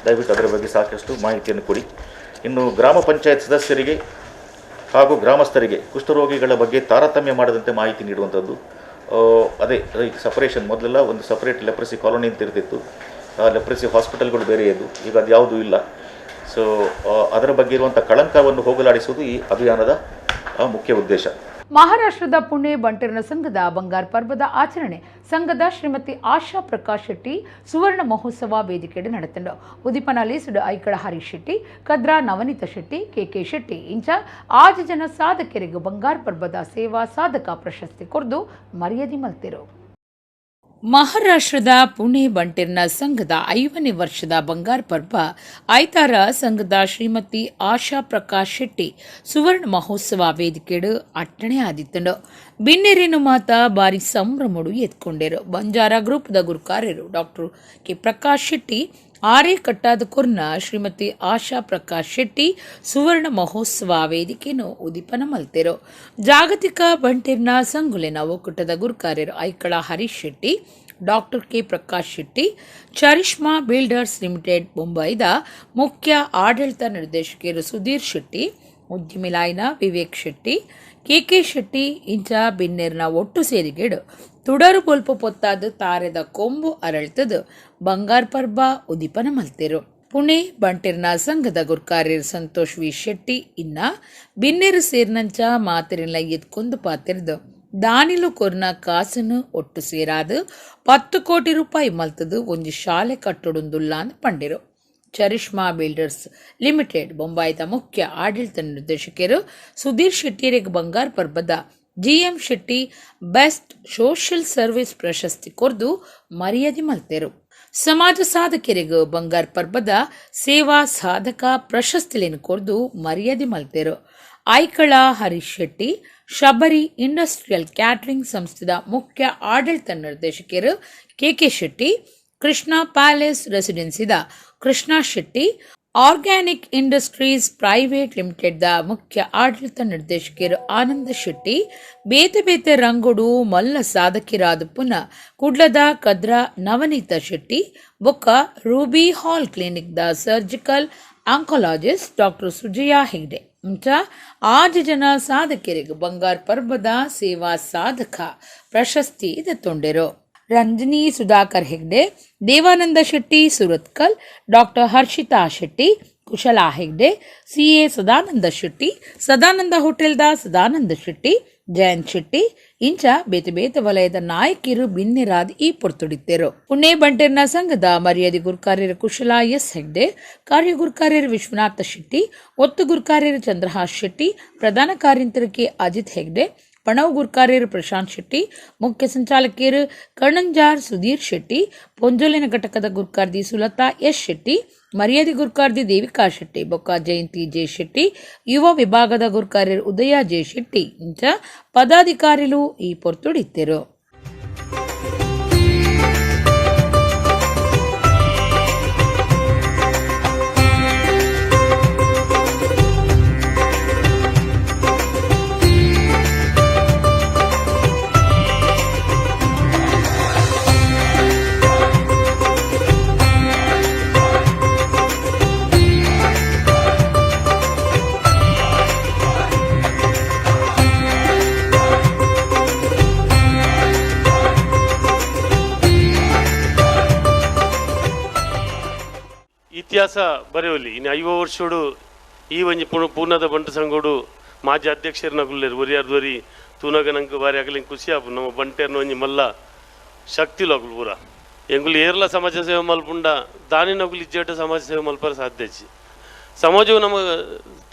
ದಯವಿಟ್ಟು ಅದರ ಬಗ್ಗೆ ಸಾಕಷ್ಟು ಮಾಹಿತಿಯನ್ನು ಕೊಡಿ. ಇನ್ನು ಗ್ರಾಮ ಪಂಚಾಯತ್ ಸದಸ್ಯರಿಗೆ ಹಾಗೂ ಗ್ರಾಮಸ್ಥರಿಗೆ ಕುಷ್ಠರೋಗಿಗಳ ಬಗ್ಗೆ ತಾರತಮ್ಯ ಮಾಡದಂತೆ ಮಾಹಿತಿ ನೀಡುವಂಥದ್ದು. ಅದೇ ಈಗ ಸಪರೇಷನ್, ಮೊದಲೆಲ್ಲ ಒಂದು separate leprosy colony ಅಂತ ಇರ್ತಿತ್ತು, ಲೆಪ್ರಸಿ ಹಾಸ್ಪಿಟಲ್ಗಳು ಬೇರೆ ಇದ್ದು, ಈಗ ಅದು ಯಾವುದೂ ಇಲ್ಲ. ಸೊ ಅದರ ಬಗ್ಗೆ ಇರುವಂಥ ಕಳಂಕವನ್ನು ಹೋಗಲಾಡಿಸುವುದು ಈ ಅಭಿಯಾನದ ಮುಖ್ಯ ಉದ್ದೇಶ. ಮಹಾರಾಷ್ಟ್ರದ ಪುಣೆ ಬಂಟರನ ಸಂಘದ ಬಂಗಾರ ಪರ್ವದ ಆಚರಣೆ ಸಂಘದ ಶ್ರೀಮತಿ ಆಶಾ ಪ್ರಕಾಶ್ ಶೆಟ್ಟಿ ಸುವರ್ಣ ಮಹೋತ್ಸವ ವೇದಿಕೆಡೆ ನಡೆತಂಡು. ಉದಿಪನ ಲೇಸುಡು ಐಕಳ ಹರೀಶ್ ಶೆಟ್ಟಿ, ಕದ್ರಾ ನವನೀತ ಶೆಟ್ಟಿ, ಕೆಕೆ ಶೆಟ್ಟಿ ಇಂಚ ಆಜು ಜನ ಸಾಧಕರಿಗೆ ಬಂಗಾರ ಪರ್ವದ ಸೇವಾ ಸಾಧಕ ಪ್ರಶಸ್ತಿ ಕೊರ್ದು ಮರ್ಯಾದೆ ಮಲ್ತಿರು. ಮಹಾರಾಷ್ಟ್ರದ ಪುಣೆ ಬಂಟೆರ್ನ ಸಂಘದ 5ನೇ ವರ್ಷದ ಬಂಗಾರ ಪರ್ವ ಐತಾರ ಸಂಘದ ಶ್ರೀಮತಿ ಆಶಾ ಪ್ರಕಾಶ್ ಶೆಟ್ಟಿ ಸುವರ್ಣ ಮಹೋತ್ಸವ ವೇದಿಕೆಡು ಅಟ್ಟಣೆ ಆದಿತ್ತಂಡು. ಬಿನ್ನೆರೇನು ಮಾತ ಬಾರಿ ಸಂಭ್ರಮಡು ಎತ್ಕೊಂಡೇರು. ಬಂಜಾರ ಗ್ರೂಪ್ದ ಗುರುಕಾರ್ಯರು ಡಾಕ್ಟರ್ ಕೆ ಪ್ರಕಾಶ್ ಶೆಟ್ಟಿ ಆರೇ ಕಟ್ಟಾದ ಕೊರ್ನ ಶ್ರೀಮತಿ ಆಶಾ ಪ್ರಕಾಶ್ ಶೆಟ್ಟಿ ಸುವರ್ಣ ಮಹೋತ್ಸವ ವೇದಿಕೆಯನ್ನು ಉದಿಪನ ಮಲ್ತೆರು. ಜಾಗತಿಕ ಬಂಟೆರ್ನ ಸಂಗುಲೆನ ಒಕ್ಕೂಟದ ಗುರುಕಾರ್ಯರು Aikala Harish Shetty, doctor K Prakash Shetty, Charishma builders limited ಮುಂಬೈದ ಮುಖ್ಯ ಆಡಳಿತ ನಿರ್ದೇಶಕರು ಸುಧೀರ್ ಶೆಟ್ಟಿ, ಉದ್ಯಮಿ ಲಾಯ್ನ ವಿವೇಕ್ ಶೆಟ್ಟಿ, ಕೆಕೆ ಶೆಟ್ಟಿ ಇಂಚ ಬಿನ್ನೆರ್ನ ಒಟ್ಟು ಸೇರಿಗೇಡು ತುಡರು ಬೊಲ್ಪ ಪೊತ್ತಾದ ತಾರೆದ ಕೊಂಬು ಅರಳ್ತದು ಬಂಗಾರ ಪರ್ಬ ಉದಿಪನ ಮಲ್ತೆರು. ಪುಣೆ ಬಂಟೆರ್ನ ಸಂಘದ ಗುರ್ಕಾರ್ಯರು ಸಂತೋಷ್ ವಿ ಶೆಟ್ಟಿ ಇನ್ನ ಬಿನ್ನೆರು ಸೇರ್ನಂಚ ಮಾತೆರೆಲ್ಲ ಎತ್ಕೊಂದು ಪಾತಿರ್ದು ದಾನಿಲು ಕೊರ್ನ ಕಾಸನ್ನು ಒಟ್ಟು ಸೇರಾದು 10 ಕೋಟಿ ರೂಪಾಯಿ ಮಲ್ತದು ಒಂಜಿ ಶಾಲೆ ಕಟ್ಟೊಡುಂದುಲ್ಲ ಅಂತ ಪಂಡಿರು. ಚರಿಷ್ಮಾ ಬಿಲ್ಡರ್ಸ್ ಲಿಮಿಟೆಡ್ ಬೊಂಬಾಯಿದ ಮುಖ್ಯ ಆಡಳಿತ ನಿರ್ದೇಶಕರು ಸುಧೀರ್ ಶೆಟ್ಟಿಯರಿಗೆ ಬಂಗಾರ ಪರ್ಬದ GM Shetty best social service ಪ್ರಶಸ್ತಿ ಕೊರ್ದು ಮರ್ಯಾದೆ ಮಲ್ತೆರು. ಸಮಾಜ ಸಾಧಕರಿಗೆ ಬಂಗಾರ ಪರ್ಬದ ಸೇವಾ ಸಾಧಕ ಪ್ರಶಸ್ತಿಲೇನು ಕೊರ್ದು ಮರ್ಯಾದೆ ಮಲ್ತೆರು. ಐಕಳ ಹರೀಶ್ ಶೆಟ್ಟಿ, ಶಬರಿ ಇಂಡಸ್ಟ್ರಿಯಲ್ ಕ್ಯಾಟರಿಂಗ್ ಸಂಸ್ಥೆದ ಮುಖ್ಯ ಆಡಳಿತ ನಿರ್ದೇಶಕರು K K Shetty, Krishna palace ರೆಸಿಡೆನ್ಸಿದ Krishna Shetty, organic industries private ಲಿಮಿಟೆಡ್ದ ಮುಖ್ಯ ಆಡಳಿತ ನಿರ್ದೇಶಕರು ಆನಂದ ಶೆಟ್ಟಿ, ಬೇತೆ ಬೇತೆ ರಂಗುಡು ಮಲ್ಲ ಸಾಧಕಿರಾದ ಪುನಃ ಕುಡ್ಲದ ಕದ್ರಾ ನವನೀತ ಶೆಟ್ಟಿ, ಬೊಕ್ಕ ರೂಬಿ ಹಾಲ್ ಕ್ಲಿನಿಕ್ದ surgical oncologist doctor Sujaya Hegde ಇಂಚ ಆಜು ಜನ ಸಾಧಕರಿಗೆ ಬಂಗಾರ ಪರ್ಬದ ಸೇವಾ ಸಾಧಕ ಪ್ರಶಸ್ತಿ ದತ್ತೊಂಡೆರು. ರಂಜನಿ ಸುಧಾಕರ್ ಹೆಗ್ಡೆ, ದೇವಾನಂದ ಶೆಟ್ಟಿ ಸುರತ್ಕಲ್, ಡಾಕ್ಟರ್ ಹರ್ಷಿತಾ ಶೆಟ್ಟಿ, ಕುಶಲಾ ಹೆಗ್ಡೆ, ಸಿಎ ಸದಾನಂದ ಶೆಟ್ಟಿ, ಸದಾನಂದ ಹೋಟೆಲ್ದ ಸದಾನಂದ ಶೆಟ್ಟಿ, ಜಯಂತ್ ಶೆಟ್ಟಿ ಇಂಚ ಬೇತೆ ಬೇತೆ ವಲಯದ ನಾಯಕಿರು ಬಿನ್ನೆರಾದ್ ಈ ಪೊರ್ತುಡಿತ್ತೆರು. ಪುಣೆ ಬಂಟೆರ್ನ ಸಂಘದ ಮರ್ಯಾದೆ ಗುರುಕಾರ್ಯರು ಕುಶಲಾ ಎಸ್ ಹೆಗ್ಡೆ, ಕಾರ್ಯ ಗುರುಕಾರ್ಯರು ವಿಶ್ವನಾಥ ಶೆಟ್ಟಿ, ಒತ್ತು ಗುರುಕಾರ್ಯರು ಚಂದ್ರಹಾಸ್ ಶೆಟ್ಟಿ, ಪ್ರಧಾನ ಕಾರ್ಯಂತರ ಕೆ ಅಜಿತ್ ಹೆಗ್ಡೆ, ಪಣವು ಗುರ್ಕಾರ್ಯರು ಪ್ರಶಾಂತ್ ಶೆಟ್ಟಿ, ಮುಖ್ಯ ಸಂಚಾಲಕಿಯರು ಕರ್ಣಂಜಾರ್ ಸುಧೀರ್ ಶೆಟ್ಟಿ, ಪೊಂಜೋಲಿನ ಘಟಕದ ಗುರ್ಕಾರ್ದಿ ಸುಲತಾ ಎಸ್ ಶೆಟ್ಟಿ, ಮರ್ಯಾದೆ ಗುರ್ಕಾರ್ದಿ ದೇವಿಕಾ ಶೆಟ್ಟಿ, ಬೊಕ್ಕ ಜಯಂತಿ ಜೆ ಶೆಟ್ಟಿ, ಯುವ ವಿಭಾಗದ ಗುರ್ಕಾರ್ಯರು ಉದಯ ಜೆ ಶೆಟ್ಟಿ ಇಂಚ ಪದಾಧಿಕಾರಿಲು ಈ ಪೊರ್ತುಡಿತ್ತೆರು. ಇತಿಹಾಸ ಬರೆಯೋಲಿ ಇನ್ನು 50 ವರ್ಷೋಡು ಈ ಒಂಜಿ ಪೂರ್ಣದ ಬಂಟ ಸಂಘೋಡು ಮಾಜಿ ಅಧ್ಯಕ್ಷರನಗುಲ್ಲೇರು ಒರಿಯಾರ್ದೊರಿ ತೂನಗ ನಂಗೆ ಬಾರಿ ಆಗಲಿ ಖುಷಿ ಆಪು. ನಮ್ಮ ಬಂಟೆರ್ನ ಒಂಜಿ ಮಲ್ಲ ಶಕ್ತಿ ಲೋಕುಲು ಪೂರ ಎಂಗುಲು ಏರ್ಲ ಸಮಾಜ ಸೇವೆ ಮಲ್ಪುಂಡ ದಾನಿನಗುಲು ಇಜ್ಜೇಟ ಸಮಾಜ ಸೇವೆ ಮಲ್ಪರ ಸಾಧ್ಯ ಇಜ್ಜಿ. ಸಮಾಜವು ನಮಗೆ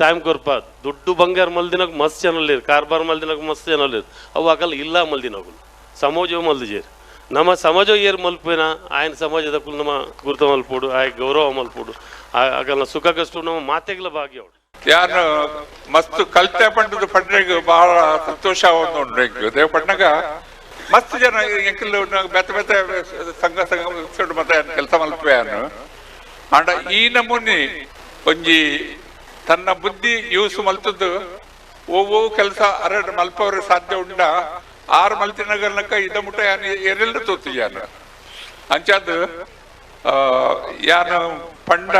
ಟೈಮ್ ಕೊರ್ಪ ದುಡ್ಡು ಬಂಗಾರ ಮಲ್ದಿನಕ್ ಮಸ್ತ್ ಜನ ಲೇರು, ಕಾರ್ಬಾರ್ ಮಲ್ದಿನಕ್ ಮಸ್ತ್ ಜನ ಲೇರು, ಅವು ಆಗಲ್ಲ ಇಲ್ಲ ಮಲ್ದಿನಗುಲು ಸಮಾಜವು ಮಲ್ದಿಜೇರು. ನಮ್ಮ ಸಮಾಜ ಏರ್ ಮಲ್ಪೇನ ఆయన ಸಮಾಜದ ನಮ್ಮ ಗುರುತ ಮಲ್ಪೋಡು, ಆಯ ಗೌರವ ಮಲ್ಪೋಡು, ಆಗಲ್ಲ ಸುಖ ಕಷ್ಟ ನಮ್ಮ ಮಾತೆಗಳ ಭಾಗ್ಯ. ಯಾರು ಮಸ್ತ್ ಕಲ್ತೆ ಪಂಡದ ಪಂಡ್ರೆಗ್ ಬಹಳ ಸಂತೋಷ ಉಂಟು. ದೇವ ಪಂಡಗ ಮಸ್ತ್ ಜನ ಎಂಕಲ್ ಬೇತೆ ಬೇತೆ ಸಂಘ ಸಂಘ ಮತ್ತೆ ಕೆಲಸ ಮಲ್ಪೆ ಆಂಡ ಈ ನಮೂನಿ ಒಂಜಿ ತನ್ನ ಬುದ್ಧಿ ಯೂಸ್ ಮಲ್ತದ್ದು ಓವೋ ಕೆಲಸ ಅರಡ್ ಮಲ್ಪವ್ರೆ ಸಾಧ್ಯ ಉಂಡ ಆರು ಮಲ್ತಿನಗರ್ನಕ ಇದ ಮುಟ್ಟ ಯಾನ್ ಎರೆಲ್ಲ ತೋತು ಯಾನು ಅಂಚಾದ್ ಯಾನು ಪಂಡ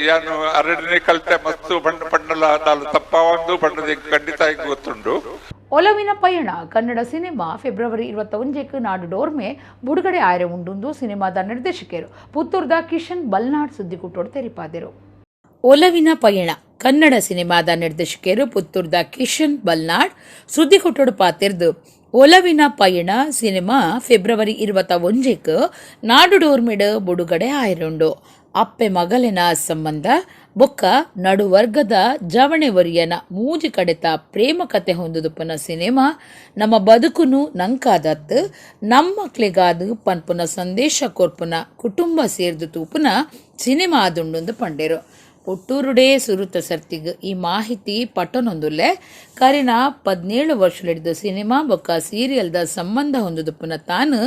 ಯಾನು ಅರಡನೆ ಕಲ್ತೆ ಮಸ್ತು ಪಂಡ ಪಂಡಲ ದಾಲ ತಪ್ಪಾವಂದು ಪಂಡದ ಖಂಡಿತ ಗೊತ್ತುಂಡು. ಒಲವಿನ ಪಯಣ ಕನ್ನಡ ಸಿನಿಮಾ ಫೆಬ್ರವರಿ 21ಕ್ಕೆ ನಾಡು ಡೋರ್ಮೆ ಬುಡುಗಡೆ ಆಯರೆ ಉಂಡುಂದು ಸಿನಿಮಾದ ನಿರ್ದೇಶಕರು ಪುತ್ತೂರ್ದ ಕಿಶನ್ ಬಲ್ನಾಡ್ ಸುದ್ದಿಕೂಟೋಡು ತೆರಿಪಾದರು. ಒಲವಿನ ಪಯಣ ಕನ್ನಡ ಸಿನಿಮಾದ ನಿರ್ದೇಶಕರು ಪುತ್ತೂರ್ದ ಕಿಶನ್ ಬಲ್ನಾಡ್ ಸುದ್ದಿಕೂಟೋಡು ಪಾತಿರ್ದು ಒಲವಿನ ಪಯಣ ಸಿನಿಮಾ ಫೆಬ್ರವರಿ 21ಕ್ಕೆ ನಾಡು ಡೋರ್ಮೆಡ್ ಬುಡುಗಡೆ ಆಯರುಂಡು. ಅಪ್ಪೆ ಮಗಲಿನ ಸಂಬಂಧ ಬೊಕ್ಕ ನಡುವರ್ಗದ ಜವಣೆವರಿಯನ ಮೂಜಿ ಕಡೆತ ಪ್ರೇಮ ಕತೆ ಹೊಂದುದುಪ್ಪನ ಸಿನಿಮಾ ನಮ್ಮ ಬದುಕುನು ನಂಕಾದತ್ತು ನಮ್ಮ ಮಕ್ಳಿಗಾದ ಪನ್ಪುನ ಸಂದೇಶ ಕೊರ್ಪುನ ಕುಟುಂಬ ಸೇರ್ದು ತೂಪುನ ಸಿನಿಮಾ ಆದುಂಡುಂದು ಪಂಡೇರು. ಪುಟ್ಟೂರುಡೇ ಸುರುತ ಸರ್ತಿಗ್ ಈ ಮಾಹಿತಿ ಪಟ್ಟನೊಂದುಲ್ಲೆ ಕರಿನ 17 ವರ್ಷಲಿಡ್ದು ಸಿನಿಮಾ ಬೊಕ್ಕ ಸೀರಿಯಲ್ದ ಸಂಬಂಧ ಹೊಂದುದುಪ್ಪುನ ತಾನು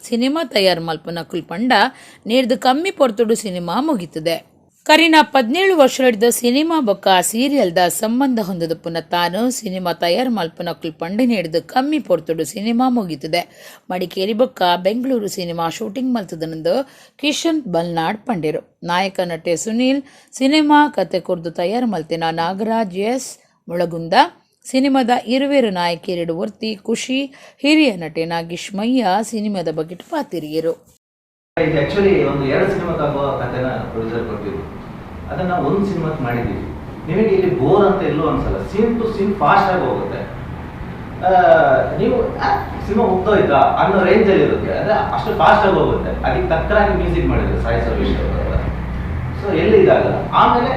ಸಿನಿಮಾ ತಯಾರು ಮಲ್ಪುನ ಕುಲ್ಪಂಡ ನೇರ್ದು ಕಮ್ಮಿ ಪೊರ್ತುಡು ಸಿನಿಮಾ ಮುಗಿತದೆ. ಕರಿನ 17 ವರ್ಷಲಿಡ್ದು ಸಿನಿಮಾ ಬೊಕ್ಕ ಸೀರಿಯಲ್ದ ಸಂಬಂಧ ಹೊಂದುದುಪ್ಪುನ ತಾನು ಸಿನಿಮಾ ತಯಾರು ಮಲ್ಪುನ ಕುಲ್ಪಂಡ ನೇರ್ದು ಕಮ್ಮಿ ಪೊರ್ತುಡು ಸಿನಿಮಾ ಮುಗಿತದೆ. ಮಡಿಕೇರಿ ಬೊಕ್ಕ ಬೆಂಗಳೂರು ಸಿನಿಮಾ ಶೂಟಿಂಗ್ ಮಲ್ತದನಂದು ಕಿಶನ್ ಬಲ್ನಾಡ್ ಪಂಡೇರು. ನಾಯಕ ನಟೆ ಸುನೀಲ್ ಸಿನಿಮಾ ಕತೆ ಕೊರ್ದು ತಯಾರು ಮಲ್ತಿನ ನಾಗರಾಜ್ ಎಸ್ ಮುಳಗುಂದ ಸಿನಿಮಾದ ಇರುವೇರು ನಾಯಕಿಯರೆಡು ವರ್ತಿ ಖುಷಿ ಹಿರಿಯ ನಟೆ ನಾಗೇಶ್ ಮಯ್ಯ ಸಿನಿಮಾದ ಬಗ್ಗೆ ಪಾತಿರಿಯರು. ಇದು ಆ್ಯಕ್ಚುಲಿ ಒಂದು 2 ಸಿನಿಮಾಕ್ಕಾಗುವ ಕಥೆನ ಪ್ರೊಡ್ಯೂಸರ್ ಕೊಟ್ಟಿದ್ರು, ಅದನ್ನು ನಾವು ಒಂದು ಸಿನಿಮಾಕ್ಕೆ ಮಾಡಿದ್ದೀವಿ. ನಿಮಗೆ ಇಲ್ಲಿ ಬೋರ್ ಅಂತ ಎಲ್ಲೂ ಅನ್ಸಲ್ಲ, scene to scene fast ಆಗಿ ಹೋಗುತ್ತೆ. ನೀವು ಸಿನಿಮಾ ಮುಗ್ದೋಯ್ತಾ ಅನ್ನೋ ರೇಂಜಲ್ಲಿ ಇರುತ್ತೆ, ಅಂದರೆ ಅಷ್ಟು ಫಾಸ್ಟ್ ಆಗಿ ಹೋಗುತ್ತೆ. ಅದಕ್ಕೆ ತಕ್ಕನಾಗಿ ಮ್ಯೂಸಿಕ್ ಮಾಡಿದ್ರು ಸಾಯಿ ಸರ್ವೇಶ್ ಅವರೆಲ್ಲ. ಸೊ ಎಲ್ಲಿ ಇದಾಗಲ್ಲ. ಆಮೇಲೆ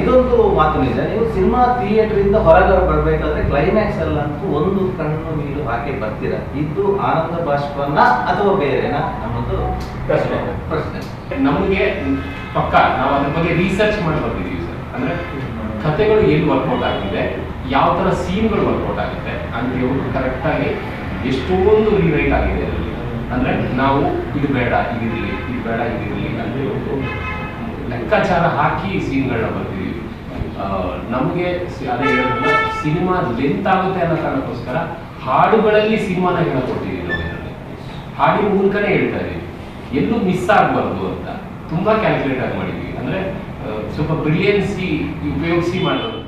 ಇದೊಂದು ಮಾತು ನಿಜ, ನೀವು ಸಿನಿಮಾ ಥಿಯೇಟ್ರಿಂದ ಹೊರಗೆ ಬರಬೇಕಾದ್ರೆ ಕ್ಲೈಮ್ಯಾಕ್ಸ್ ಅಲ್ಲಂತೂ ಒಂದು ಕಣ್ಣು ನೀರು ಹಾಕಿ ಬರ್ತೀರ. ಇದು ಆನಂದ ಬಾಷ್ಪನ ಅಥವಾ ಬೇರೆನಾ ಅನ್ನೋದು ಪ್ರಶ್ನೆ. ಪ್ರಶ್ನೆ. ನಮಗೆ ಪಕ್ಕ ನಾವು ಅದ್ರ ಬಗ್ಗೆ ರಿಸರ್ಚ್ ಮಾಡಿ ಬರ್ತಿದೀವಿ ಸರ್. ಅಂದ್ರೆ ಕಥೆಗಳು ಎಲ್ಲಿ ವರ್ಕೌಟ್ ಆಗಿದೆ, ಯಾವ ಥರ ಸೀನ್ಗಳು ವರ್ಕೌಟ್ ಆಗುತ್ತೆ ಅಂತ ಹೇಳ್ಬಿಟ್ಟು ಕರೆಕ್ಟಾಗಿ ಎಷ್ಟೊಂದು ರೀರೈಟ್ ಆಗಿದೆ ಅದರಲ್ಲಿ. ಅಂದ್ರೆ ನಾವು ಇದು ಬೇಡ ಇದಿರಲಿ, ಇದು ಬೇಡ ಇದಿರಲಿ ಅಂತ ಹೇಳ್ಬಿಟ್ಟು ಲೆಕ್ಕಾಚಾರ ಹಾಕಿ ಸೀನ್ಗಳನ್ನ ಬರ್ತಿದೀವಿ. ನಮಗೆ ಅದೇ ಹೇಳಿದ್ರಲ್ಲ, ಸಿನಿಮಾ ಲೆಂತ್ ಆಗುತ್ತೆ ಅನ್ನೋ ಕಾರಣಕ್ಕೋಸ್ಕರ ಹಾಡುಗಳಲ್ಲಿ ಸಿನಿಮಾನ ಹೇಳ್ಕೊಟ್ಟಿದ್ದೀವಿ ನಾವು. ಇದರಲ್ಲಿ ಹಾಡಿನ ಮೂಲಕನೇ ಹೇಳ್ತಾ ಇದೀವಿ, ಎಲ್ಲೂ ಮಿಸ್ ಆಗಬಾರ್ದು ಅಂತ ತುಂಬಾ ಕ್ಯಾಲ್ಕುಲೇಟ್ ಆಗಿ ಮಾಡಿದ್ವಿ. ಅಂದ್ರೆ ಸ್ವಲ್ಪ ಬ್ರಿಲಿಯನ್ಸಿ ಉಪಯೋಗಿಸಿ ಮಾಡಿರೋದು.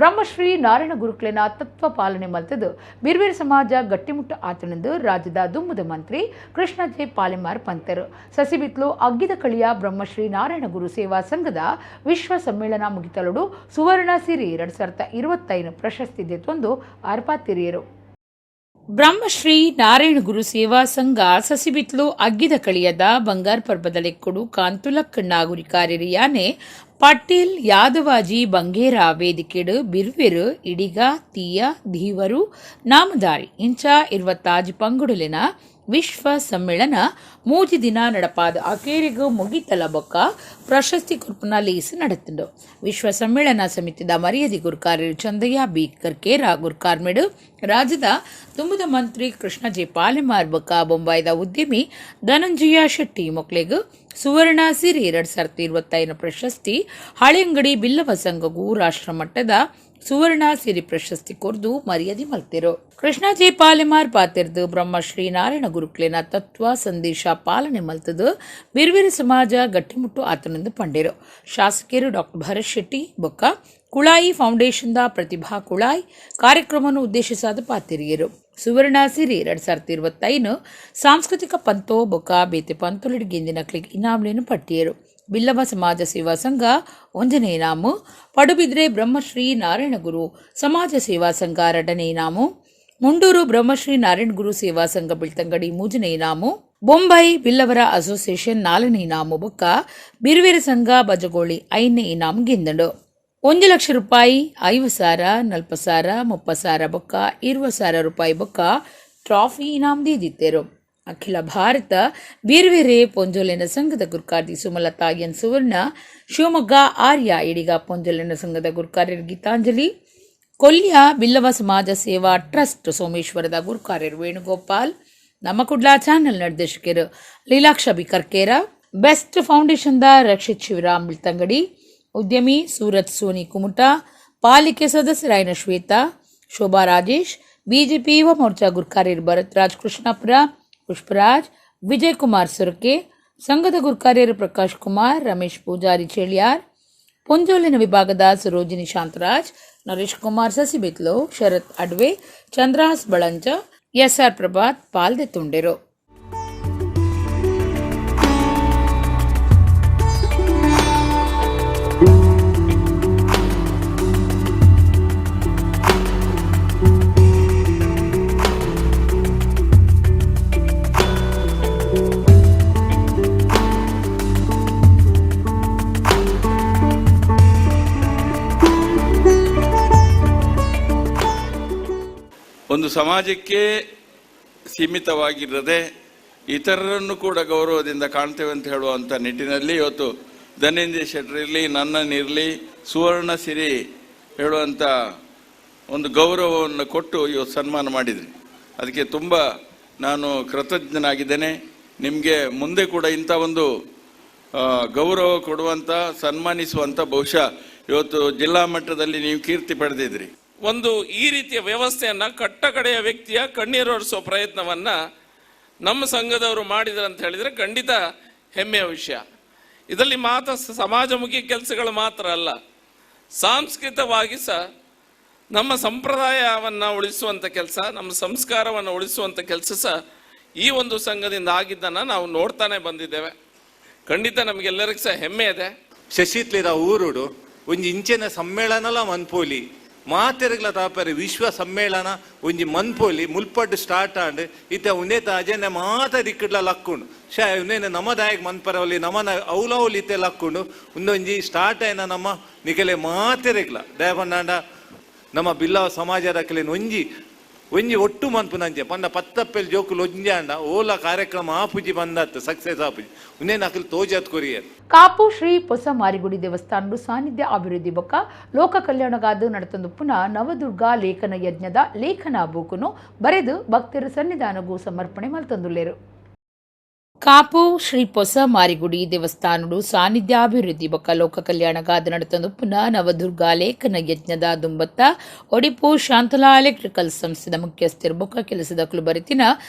ಬ್ರಹ್ಮಶ್ರೀ ನಾರಾಯಣ ಗುರುಕ್ಲೆನ ತತ್ವ ಪಾಲನೆ ಮಲ್ತದು ಬಿರ್ವಿರ್ ಸಮಾಜ ಗಟ್ಟಿಮುಟ್ಟು ಆತನೆಂದು ರಾಜ್ಯದ ದುಮ್ಮದ ಮಂತ್ರಿ ಕೃಷ್ಣ ಜೆ ಪಾಲೆಮಾರ್ ಪಂತರು. ಸಸಿಬಿತ್ಲು ಅಗ್ಗಿದ ಕಳಿಯ ಬ್ರಹ್ಮಶ್ರೀ ನಾರಾಯಣ ಗುರು ಸೇವಾ ಸಂಘದ ವಿಶ್ವ ಸಮ್ಮೇಳನ ಮುಗಿತಲುಡು ಸುವರ್ಣ ಸಿರಿ 2025 ಪ್ರಶಸ್ತಿ ದೆತ್ತೊಂದು ಆರ್ಪಾತಿರಿಯರು. ಬ್ರಹ್ಮಶ್ರೀ ನಾರಾಯಣ ಗುರು ಸೇವಾ ಸಂಘ ಸಸಿಬಿತ್ಲು ಅಗ್ಗಿದ ಕಳಿಯದ ಬಂಗಾರ್ ಪರ್ಬದ ಲೆಕ್ಕುಡು ಕಾಂತುಲಕ್ಕಣ್ಣಾಗುರಿಕಾರಿಯಾನೆ ಪಾಟೀಲ್ ಯಾದವಾಜಿ ಬಂಗೇರ ವೇದಿಕೆಡು ಬಿರ್ವಿರು ಇಡಿಗ ತೀಯ ಧೀವರು ನಾಮದಾರಿ ಇಂಚ 26 ಪಂಗುಡುಲಿನ ವಿಶ್ವ ಸಮ್ಮೇಳನ 3 ದಿನ ನಡಪಾದ ಅಕೇರಿಗು ಮುಗಿತಲ ಬೊಕ್ಕ ಪ್ರಶಸ್ತಿ ಕುರ್ಪುನ ಲೇಸ್ ನಡೆತುಂಡು. ವಿಶ್ವ ಸಮ್ಮೇಳನ ಸಮಿತಿದ ಮರ್ಯಾದೆ ಗುರ್ಕಾರ್ಯರು ಚಂದಯ್ಯ ಬಿ ಕರ್ಕೇರ ಗುರ್ಕಾರ್ಮೆಡು ರಾಜ್ಯದ ತುಂಬುದ ಮಂತ್ರಿ ಕೃಷ್ಣ ಜೆ ಪಾಲೆಮಾರ್ ಬೊಕ್ಕ ಬೊಂಬಾಯಿದ ಉದ್ಯಮಿ ಧನಂಜಯ ಶೆಟ್ಟಿ ಮೊಕ್ಲೆಗ್ ಸುವರ್ಣ ಸಿರಿ 2025 ಪ್ರಶಸ್ತಿ ಹಳೆಯಂಗಡಿ ಬಿಲ್ಲವ ಸಂಘಗೂ ರಾಷ್ಟ್ರಮಟ್ಟದ ಸುವರ್ಣ ಸಿರಿ ಪ್ರಶಸ್ತಿ ಕೊರ್ದು ಮರ್ಯಾದೆ ಮಲ್ತಿರು. ಕೃಷ್ಣ ಜೆ ಪಾಲೆಮಾರ್ ಪಾತಿರ್ದು ಬ್ರಹ್ಮಶ್ರೀ ನಾರಾಯಣ ಗುರುಕ್ಲೆನ ತತ್ವ ಸಂದೇಶ ಪಾಲನೆ ಮಲ್ತದು ಬಿರ್ವಿರ ಸಮಾಜ ಗಟ್ಟಿಮುಟ್ಟು ಆತನೆಂದು ಪಂಡೇರು. ಶಾಸಕರು ಡಾಕ್ಟರ್ ಭರತ್ ಶೆಟ್ಟಿ ಬೊಕ್ಕ ಕುಳಾಯಿ ಫೌಂಡೇಶನ್ದ ಪ್ರತಿಭಾ ಕುಳಾಯಿ ಕಾರ್ಯಕ್ರಮವನ್ನು ಉದ್ದೇಶಿಸಾದ ಪಾತಿರಿಯರು. ಸುವರ್ಣ ಸಿರಿ 2025 ಸಾಂಸ್ಕೃತಿಕ ಪಂತೋ ಬೊಕ್ಕ ಬೇತೆ ಪಂತೊಲಿಡ್ ಕ್ಲಿಕ್ ಇನಾಮ್ಲೇನು ಪಟ್ಟಿಯರು. ಬಿಲ್ಲವ ಸಮಾಜ ಸೇವಾ ಸಂಘ 1ನೇ ಇನಾಮು, ಪಡುಬಿದ್ರೆ ಬ್ರಹ್ಮಶ್ರೀ ನಾರಾಯಣಗುರು ಸಮಾಜ ಸೇವಾ ಸಂಘ 2ನೇ ಇನಾಮು, ಮುಂಡೂರು ಬ್ರಹ್ಮಶ್ರೀ ನಾರಾಯಣಗುರು ಸೇವಾ ಸಂಘ ಬಿಳ್ತಂಗಡಿ 3ನೇ ಇನಾಮು, ಬೊಂಬೈ ಬಿಲ್ಲವರ ಅಸೋಸಿಯೇಷನ್ 4ನೇ ಇನಾಮು ಬೊಕ್ಕ ಬಿರುವೆರ ಸಂಘ ಬಜಗೋಳಿ 5ನೇ ಇನಾಮು ಗೆಂದಂಡು. 1 ಲಕ್ಷ ರೂಪಾಯಿ, 50,000, 40,000, 30,000 ಬೊಕ್ಕ 20,000 ರೂಪಾಯಿ ಬೊಕ್ಕ ಟ್ರಾಫಿ ಇನಾಮ್ ದೀದಿತ್ತೇರು. ಅಖಿಲ ಭಾರತ ಬೀರ್ವೇರೆ ಪೊಂಜೋಲೆನ ಸಂಘದ ಗುರ್ಕಾರ್ದಿ ಸುಮಲತಾ ಎನ್ ಸುವರ್ಣ, ಶಿವಮೊಗ್ಗ ಆರ್ಯ ಇಡಿಗ ಪೊಂಜೋಲೆನ ಸಂಘದ ಗುರ್ಕಾರ್ಯರು ಗೀತಾಂಜಲಿ, ಕೊಲ್ಯ ಬಿಲ್ಲವ ಸಮಾಜ ಸೇವಾ ಟ್ರಸ್ಟ್ ಸೋಮೇಶ್ವರದ ಗುರ್ಕಾರ್ಯರು ವೇಣುಗೋಪಾಲ್, ನಮ್ಮ ಕುಡ್ಲ ಚಾನೆಲ್ ನಿರ್ದೇಶಕರು ಲೀಲಾಕ್ಷ ಬಿ ಕರ್ಕೇರ, ಬೆಸ್ಟ್ ಫೌಂಡೇಶನ್ದ ರಕ್ಷಿತ್ ಶಿವರಾಮ್ ಬಿಳ್ತಂಗಡಿ, ಉದ್ಯಮಿ ಸೂರತ್ ಸೋನಿ ಕುಮುಟ, ಪಾಲಿಕೆ ಸದಸ್ಯರಾಯನ ಶ್ವೇತಾ, ಶೋಭಾ ರಾಜೇಶ್, ಬಿಜೆಪಿ ಯುವ ಮೋರ್ಚಾ ಗುರ್ಕಾರ್ಯರು ಭರತ್ ರಾಜ್ ಕೃಷ್ಣಾಪುರ, ಪುಷ್ಪರಾಜ್, ವಿಜಯ್ ಕುಮಾರ್ ಸುರಕೆ, ಸಂಘದ ಗುರ್ಕಾರ್ಯರು ಪ್ರಕಾಶ್ ಕುಮಾರ್, ರಮೇಶ್ ಪೂಜಾರಿ ಚೇಳಿಯಾರ್, ಪೊಂಜೋಲಿನ ವಿಭಾಗದ ಸರೋಜಿನಿ ಶಾಂತರಾಜ್, ನರೇಶ್ ಕುಮಾರ್ ಸಸಿಬಿತ್ಲು, ಶರತ್ ಅಡ್ವೆ, ಚಂದ್ರಹಾಸ್ ಬಳಂಜ, ಎಸ್ಆರ್ ಪ್ರಭಾತ್ ಪಾಲ್ದೆತ್ತುಂಡೆರು. ಒಂದು ಸಮಾಜಕ್ಕೆ ಸೀಮಿತವಾಗಿರದೆ ಇತರರನ್ನು ಕೂಡ ಗೌರವದಿಂದ ಕಾಣ್ತೇವೆ ಅಂತ ಹೇಳುವಂಥ ನಿಟ್ಟಿನಲ್ಲಿ ಇವತ್ತು ಧನಂಜಯ ಶೆಟ್ಟರಿರಲಿ, ನನ್ನನ್ನಿರಲಿ, ಸುವರ್ಣ ಸಿರಿ ಹೇಳುವಂಥ ಒಂದು ಗೌರವವನ್ನು ಕೊಟ್ಟು ಇವತ್ತು ಸನ್ಮಾನ ಮಾಡಿದ್ರಿ. ಅದಕ್ಕೆ ತುಂಬ ನಾನು ಕೃತಜ್ಞನಾಗಿದ್ದೇನೆ. ನಿಮಗೆ ಮುಂದೆ ಕೂಡ ಇಂಥ ಒಂದು ಗೌರವ ಕೊಡುವಂಥ, ಸನ್ಮಾನಿಸುವಂಥ ಬಹುಶಃ ಇವತ್ತು ಜಿಲ್ಲಾ ಮಟ್ಟದಲ್ಲಿ ನೀವು ಕೀರ್ತಿ ಪಡೆದಿದ್ರಿ. ಒಂದು ಈ ರೀತಿಯ ವ್ಯವಸ್ಥೆಯನ್ನು ಕಟ್ಟಕಡೆಯ ವ್ಯಕ್ತಿಯ ಕಣ್ಣೀರೊರೆಸುವ ಪ್ರಯತ್ನವನ್ನು ನಮ್ಮ ಸಂಘದವರು ಮಾಡಿದ್ರು ಅಂತ ಹೇಳಿದರೆ ಖಂಡಿತ ಹೆಮ್ಮೆಯ ವಿಷಯ. ಇದರಲ್ಲಿ ಮಾತ್ರ ಸಮಾಜಮುಖಿ ಕೆಲಸಗಳು ಮಾತ್ರ ಅಲ್ಲ, ಸಾಂಸ್ಕೃತಿಕವಾಗಿ ಸಹ ನಮ್ಮ ಸಂಪ್ರದಾಯವನ್ನು ಉಳಿಸುವಂಥ ಕೆಲಸ, ನಮ್ಮ ಸಂಸ್ಕಾರವನ್ನು ಉಳಿಸುವಂಥ ಕೆಲಸ ಸಹ ಈ ಒಂದು ಸಂಘದಿಂದ ಆಗಿದ್ದನ್ನು ನಾವು ನೋಡ್ತಾನೆ ಬಂದಿದ್ದೇವೆ. ಖಂಡಿತ ನಮಗೆಲ್ಲರಿಗೂ ಸಹ ಹೆಮ್ಮೆ ಇದೆ. ಶಶಿತ್ಲಿರ ಊರುಡು ಒಂದು ಇಂಚಿನ ಸಮ್ಮೇಳನಲ ಮನ್ಪೋಲಿ ಮಾತೆರ್ಗ್ಲ ತಾಪರೆ ವಿಶ್ವ ಸಮ್ಮೇಳನ ಒಂಜಿ ಮನ್ಪೋಲಿ ಮುಲ್ಪಡ್ಡು ಸ್ಟಾರ್ಟ್ ಆಂಡ್ ಇತ್ತ ಉನೇತ ಅಜನೆ ಮಾತ ದಿಕ್ಕಡ್ಲ ಲಕ್ಕುಂಡು ಶಾ ಉನೇನ ನಮದಾಯಕ್ ಮನ್ಪರವಲಿ ನಮನ ಔಲೌಲಿ ಇತ್ತೆ ಲಕ್ಕುಂಡು ಉಂದೊಂಜಿ ಸ್ಟಾರ್ಟ್ ಆಯ್ನ ನಮ್ಮ ನಿಕಲೆ ಮಾತೆರೆಗ್ಲ ದಯಪಂಡಾಂಡ ನಮ್ಮ ಬಿಲ್ಲವ ಸಮಾಜದ ಕಲೆನ್ ಒಂಜಿ ಒಂಜಿ ಒಟ್ಟು ಮನ್ಪುನಂಚೆ ಪಂಡ ಪತ್ತಪ್ಪೆಲ್ ಜೋಕುಲು ಒಂಜಾಂಡ ಓಲ ಕಾರ್ಯಕ್ರಮ ಆಪುಜಿ ಬಂದತ್ತು ಸಕ್ಸಸ್ ಆಪುಜಿ ಉನ್ನೇನ ಅಕಲ್ ತೋಜತ್ ಕೊರಿಯರ್. ಕಾಪು ಶ್ರೀ ಹೊಸ ಮಾರಿಗುಡಿ ದೇವಸ್ಥಾನಡು ಸಾನ್ನಿಧ್ಯ ಅಭಿವೃದ್ಧಿ ಬೊಕ್ಕ ಲೋಕ ಕಲ್ಯಾಣಗಾದು ನಡೆತಂದು ಪುನಃ ನವದುರ್ಗಾ ಲೇಖನ ಯಜ್ಞದ ಲೇಖನ ಬೂಕುನು ಬರೆದು ಭಕ್ತರ ಸನ್ನಿಧಾನಗೂ ಸಮರ್ಪಣೆ ಮಲ್ತಂದುಲ್ಲೇರು. ಕಾಪು ಶ್ರೀ ಪೊಸ ಮಾರಿಗುಡಿ ದೇವಸ್ಥಾನಡು ಸಾನ್ನಿಧ್ಯಾಭಿವೃದ್ಧಿ ಬೊಕ್ಕ ಲೋಕ ಕಲ್ಯಾಣಗಾದ ನಡೆತಂದು ಪುನಃ ನವದುರ್ಗಾ ಲೇಖನ ಯಜ್ಞದ ದುಂಬತ್ತ ಒಡಿಪು ಶಾಂತಲಾ ಎಲೆಕ್ಟ್ರಿಕಲ್ ಸಂಸ್ಥೆದ ಮುಖ್ಯಸ್ಥರು ಬೊಕ್ಕ ಕೆಲಸದ ಬರಿತಿನ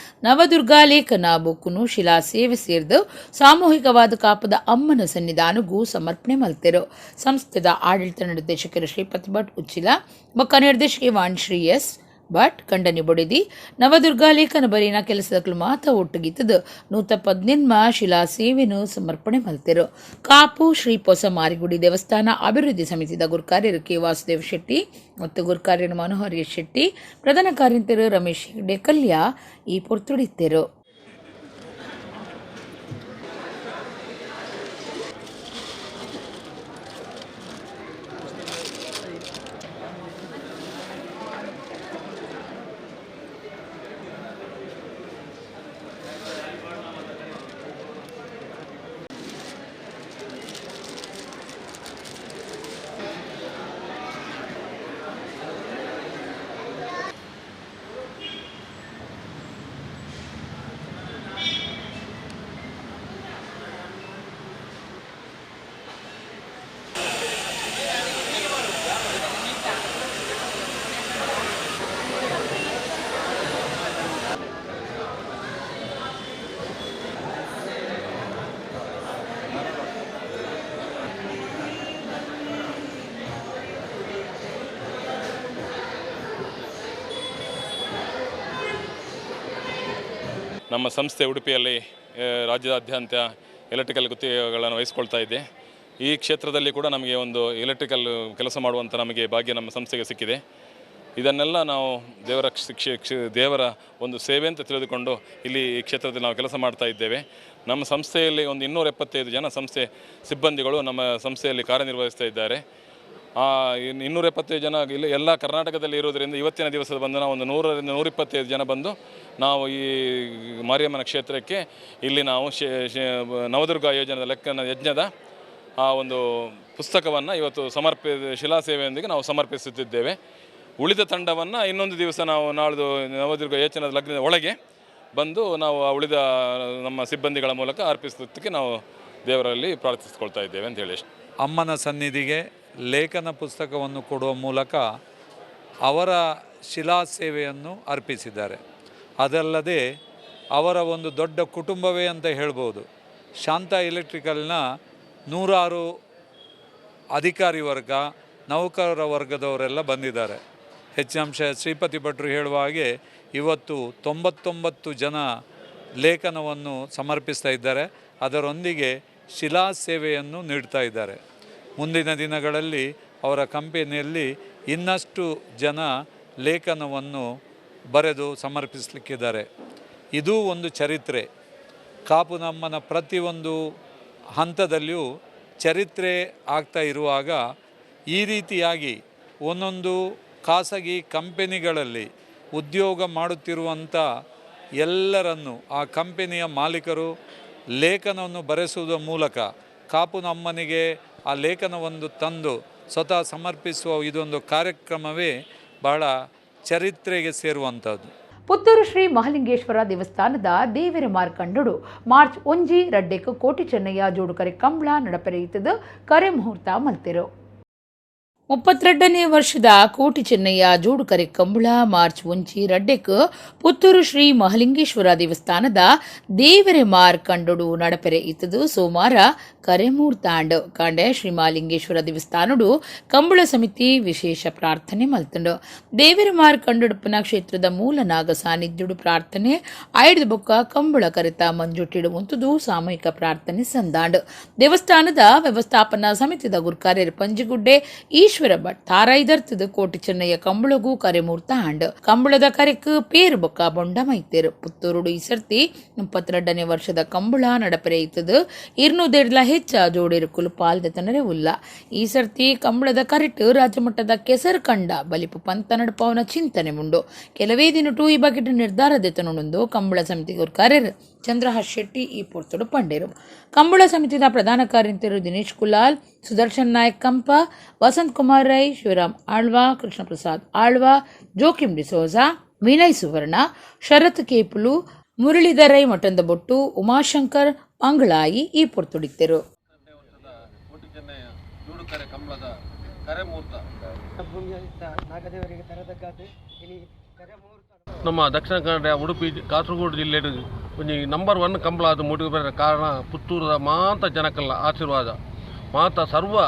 ನವದುರ್ಗಾ ಲೇಖನ ಬುಕ್ಕುನು ಶಿಲಾ ಸೇವೆ ಸೇರಿದು ಸಾಮೂಹಿಕವಾದ ಕಾಪದ ಅಮ್ಮನ ಸನ್ನಿಧಾನಗೂ ಸಮರ್ಪಣೆ ಮಲ್ತೆರು. ಸಂಸ್ಥೆದ ಆಡಳಿತ ನಿರ್ದೇಶಕರು ಶ್ರೀಪತಿ ಭಟ್ ಉಚ್ಚಿಲ ಬೊಕ್ಕ ನಿರ್ದೇಶಕಿ ವಾಣಿಶ್ರೀ ಎಸ್ ಭಟ್ ಕಂಡನಿ ಬೊಡಿದಿ ನವದುರ್ಗಾ ಲೇಖನ ಬರೀನ ಕೆಲಸದಕ್ಲು ಮಾತ ಒಟ್ಟುಗಿತ್ತದು 118 ಶಿಲಾ ಸೇವೆನು ಸಮರ್ಪಣೆ ಮಲ್ತೆರು. ಕಾಪು ಶ್ರೀ ಪೊಸ ಮಾರಿಗುಡಿ ದೇವಸ್ಥಾನ ಅಭಿವೃದ್ಧಿ ಸಮಿತಿದ ಗುರ್ಕಾರ್ಯರು ಕೆ ವಾಸುದೇವ್ ಶೆಟ್ಟಿ ಮತ್ತು ಗುರ್ಕಾರ್ಯರು ಮನೋಹರ್ ಎಸ್ ಶೆಟ್ಟಿ, ಪ್ರಧಾನ ಕಾರ್ಯಂತರು ರಮೇಶ್ ಹೆಗ್ಡೆ ಕಲ್ಯ ಈ ಪೊರ್ತುಡಿತ್ತೆರು. ನಮ್ಮ ಸಂಸ್ಥೆ ಉಡುಪಿಯಲ್ಲಿ ರಾಜ್ಯದಾದ್ಯಂತ ಎಲೆಕ್ಟ್ರಿಕಲ್ ಗುತ್ತಿಗೆಗಳನ್ನು ವಹಿಸಿಕೊಳ್ತಾ ಇದೆ. ಈ ಕ್ಷೇತ್ರದಲ್ಲಿ ಕೂಡ ನಮಗೆ ಒಂದು ಎಲೆಕ್ಟ್ರಿಕಲ್ ಕೆಲಸ ಮಾಡುವಂಥ ನಮಗೆ ಭಾಗ್ಯ ನಮ್ಮ ಸಂಸ್ಥೆಗೆ ಸಿಕ್ಕಿದೆ. ಇದನ್ನೆಲ್ಲ ನಾವು ದೇವರ ದೇವರ ಒಂದು ಸೇವೆ ಅಂತ ತಿಳಿದುಕೊಂಡು ಇಲ್ಲಿ ಈ ಕ್ಷೇತ್ರದಲ್ಲಿ ನಾವು ಕೆಲಸ ಮಾಡ್ತಾ ಇದ್ದೇವೆ. ನಮ್ಮ ಸಂಸ್ಥೆಯಲ್ಲಿ ಒಂದು 275 ಜನ ಸಂಸ್ಥೆ ಸಿಬ್ಬಂದಿಗಳು ನಮ್ಮ ಸಂಸ್ಥೆಯಲ್ಲಿ ಕಾರ್ಯನಿರ್ವಹಿಸ್ತಾ ಇದ್ದಾರೆ. ಆ 275 ಜನ ಇಲ್ಲಿ ಎಲ್ಲ ಕರ್ನಾಟಕದಲ್ಲಿ ಇರುವುದರಿಂದ ಇವತ್ತಿನ ದಿವಸದ ಬಂದು ನಾವು ಒಂದು 100 ರಿಂದ 125 ಜನ ಬಂದು ನಾವು ಈ ಮಾರಿಯಮ್ಮನ ಕ್ಷೇತ್ರಕ್ಕೆ ಇಲ್ಲಿ ನಾವು ನವದುರ್ಗಾ ಯೋಜನೆಯ ಲೆಕ್ಕನ ಯಜ್ಞದ ಆ ಒಂದು ಪುಸ್ತಕವನ್ನು ಇವತ್ತು ಶಿಲಾಸೇವೆಯೊಂದಿಗೆ ನಾವು ಸಮರ್ಪಿಸುತ್ತಿದ್ದೇವೆ. ಉಳಿದ ತಂಡವನ್ನು ಇನ್ನೊಂದು ದಿವಸ ನಾವು ನಾಳ್ದು ನವದುರ್ಗ ಯೋಜನೆಯ ಲಗ್ನದ ಒಳಗೆ ಬಂದು ನಾವು ಆ ಉಳಿದ ನಮ್ಮ ಸಿಬ್ಬಂದಿಗಳ ಮೂಲಕ ಅರ್ಪಿಸೋದಕ್ಕೆ ನಾವು ದೇವರಲ್ಲಿ ಪ್ರಾರ್ಥಿಸ್ಕೊಳ್ತಾ ಇದ್ದೇವೆ ಅಂತ ಹೇಳಿ. ಅಮ್ಮನ ಸನ್ನಿಧಿಗೆ ಲೇಖನ ಪುಸ್ತಕವನ್ನು ಕೊಡುವ ಮೂಲಕ ಅವರ ಶಿಲಾ ಸೇವೆಯನ್ನು ಅರ್ಪಿಸಿದ್ದಾರೆ. ಅದಲ್ಲದೆ ಅವರ ಒಂದು ದೊಡ್ಡ ಕುಟುಂಬವೇ ಅಂತ ಹೇಳ್ಬೋದು. ಶಾಂತ ಎಲೆಕ್ಟ್ರಿಕಲ್ನ ನೂರಾರು ಅಧಿಕಾರಿ ವರ್ಗ, ನೌಕರರ ವರ್ಗದವರೆಲ್ಲ ಬಂದಿದ್ದಾರೆ. ಹೆಚ್ಚಿನ ಅಂಶ ಶ್ರೀಪತಿ ಭಟ್ರು ಹೇಳುವ ಹಾಗೆ ಇವತ್ತು 99 ಜನ ಲೇಖನವನ್ನು ಸಮರ್ಪಿಸ್ತಾ ಇದ್ದಾರೆ. ಅದರೊಂದಿಗೆ ಶಿಲಾ ಸೇವೆಯನ್ನು ನೀಡ್ತಾ ಇದ್ದಾರೆ. ಮುಂದಿನ ದಿನಗಳಲ್ಲಿ ಅವರ ಕಂಪನಿಯಲ್ಲಿ ಇನ್ನಷ್ಟು ಜನ ಲೇಖನವನ್ನು ಬರೆದು ಸಮರ್ಪಿಸಲಿಕ್ಕಿದ್ದಾರೆ. ಇದೂ ಒಂದು ಚರಿತ್ರೆ. ಕಾಪು ನಮ್ಮನ ಪ್ರತಿಯೊಂದು ಹಂತದಲ್ಲಿಯೂ ಚರಿತ್ರೆ ಆಗ್ತಾ ಇರುವಾಗ ಈ ರೀತಿಯಾಗಿ ಒಂದೊಂದು ಖಾಸಗಿ ಕಂಪನಿಗಳಲ್ಲಿ ಉದ್ಯೋಗ ಮಾಡುತ್ತಿರುವಂಥ ಎಲ್ಲರನ್ನು ಆ ಕಂಪನಿಯ ಮಾಲೀಕರು ಲೇಖನವನ್ನು ಬರೆಸುವುದರ ಮೂಲಕ ಕಾಪು ನಮ್ಮನಿಗೆ ಆ ಲೇಖನವನ್ನು ತಂದು ಸ್ವತಃ ಸಮರ್ಪಿಸುವ ಇದೊಂದು ಕಾರ್ಯಕ್ರಮವೇ ಬಹಳ ಚರಿತ್ರೆಗೆ ಸೇರುವಂಥದ್ದು. ಪುತ್ತೂರು ಶ್ರೀ ಮಹಲಿಂಗೇಶ್ವರ ದೇವಸ್ಥಾನದ ದೇವಿರ ಮಾರ್ಕಂಡುಡು ಮಾರ್ಚ್ 1 ರಡ್ಡೆಕ್ ಕೋಟಿ ಚೆನ್ನಯ್ಯ ಜೋಡುಕರೆ ಕಂಬಳ ನಡಪೆರೆಯುತ್ತದೆ ಕರೆ ಮುಹೂರ್ತ ಮಲ್ತಿರು. 32ನೇ ವರ್ಷದ ಕೋಟಿ ಚೆನ್ನಯ್ಯ ಜೋಡುಕರೆ ಕಂಬಳ ಮಾರ್ಚ್ 1 ರಡ್ಡೆಕ್ ಪುತ್ತೂರು ಶ್ರೀ ಮಹಲಿಂಗೇಶ್ವರ ದೇವಸ್ಥಾನದ ದೇವರೆ ಮಾರ್ಕಂಡುಡು ನಡಪೆರೆ ಇತ್ತದು ಸೋಮವಾರ ಕರೆ ಮೂರ್ತಾಂಡ್ ಕಾಂಡೆ ಶ್ರೀ ಮಹಾಲಿಂಗೇಶ್ವರ ದೇವಸ್ಥಾನಡು ಕಂಬಳ ಸಮಿತಿ ವಿಶೇಷ ಪ್ರಾರ್ಥನೆ ಮಲ್ತಂಡು. ದೇವರ ಮಾರ್ಕಂಡುಡುಪ್ಪನ ಕ್ಷೇತ್ರದ ಮೂಲ ನಾಗ ಸಾನ್ನಿಧ್ಯುಡು ಪ್ರಾರ್ಥನೆ ಆಯ್ದ ಬೊಕ್ಕ ಕಂಬಳ ಕರೆತ ಮಂಜುಟ್ಟಿಡು ಉಂತುದು ಸಾಮೂಹಿಕ ಪ್ರಾರ್ಥನೆ ಸಂದಾಂಡು. ದೇವಸ್ಥಾನದ ವ್ಯವಸ್ಥಾಪನಾ ಸಮಿತಿದ ಗುರ್ಕಾರ್ಯರು ಪಂಜಿಗುಡ್ಡೆ ಈಶ್ವರ ಭಟ್ ತಾರಾಯ್ದರ್ತದ ಕೋಟಿ ಚೆನ್ನಯ್ಯ ಕಂಬಳಗೂ ಕರೆಮೂರ್ತ ಆಂಡ್. ಕಂಬಳದ ಕರೆಕ್ ಪೇರು ಬೊಕ್ಕ ಬೊಂಡ ಮೈತೇರು. ಪುತ್ತೂರುಡು ಈ ಸರ್ತಿ 32ನೇ ವರ್ಷದ ಕಂಬಳ ನಡಪರೆ ಇತ್ತದು 250 ಹೆಚ್ಚ ಜೋಡಿರುಕುಲು ಪಾಲ್ದ ತನರೆ ಉಲ್ಲ. ಈ ಸರ್ತಿ ಕಂಬಳದ ಕರೆಟ್ ರಾಜ್ಯಮಟ್ಟದ ಕೆಸರು ಕಂಡ ಬಲಿಪು ಪಂತ ನಡಪವನ ಚಿಂತನೆ ಉಂಡು. ಕೆಲವೇ ದಿನಟು ಈ ಬಗೆಟ್ ನಿರ್ಧಾರ ದೆತನುಂಡು ಕಂಬಳ ಸಮಿತಿ ಗುರ್ಕಾರ್ಯರು ಚಂದ್ರಹಾಸ್ ಶೆಟ್ಟಿ ಈ ಪೊರ್ತುಡು ಪಂಡೇರು. ಕಂಬಳ ಸಮಿತಿದ ಪ್ರಧಾನ ಕಾರ್ಯಂತರು ದಿನೇಶ್ ಕುಲಾಲ್, ಸುದರ್ಶನ್ ನಾಯಕ್ ಕಂಪ, ವಸಂತ್ ಕುಮಾರ್ ರೈ, ಶಿವರಾಮ್ ಆಳ್ವಾ, ಕೃಷ್ಣ ಪ್ರಸಾದ್ ಆಳ್ವಾ, ಜೋಕಿಂ ಡಿಸೋಜಾ, ವಿನಯ್ ಸುವರ್ಣ, ಶರತ್ ಕೇಪುಲು, ಮುರಳೀಧರ್ ರೈ ಮಠಂದಬೊಟ್ಟು, ಉಮಾಶಂಕರ್ ಮಂಗಳಾಯಿ ಈ ಪೊರ್ತುಡಿತ್ತರು. ನಮ್ಮ ದಕ್ಷಿಣ ಕನ್ನಡ, ಉಡುಪಿ, ಕಾಸರಗೋಡು ಜಿಲ್ಲೆ ಒಂಜಿ ನಂಬರ್ 1 ಕಂಬಳ ಅದು ಮೂಡಿ ಕಾರಣ ಪುತ್ತೂರದ ಮಾತ ಜನಕಲ್ಲ ಆಶೀರ್ವಾದ ಮಾತ ಸರ್ವ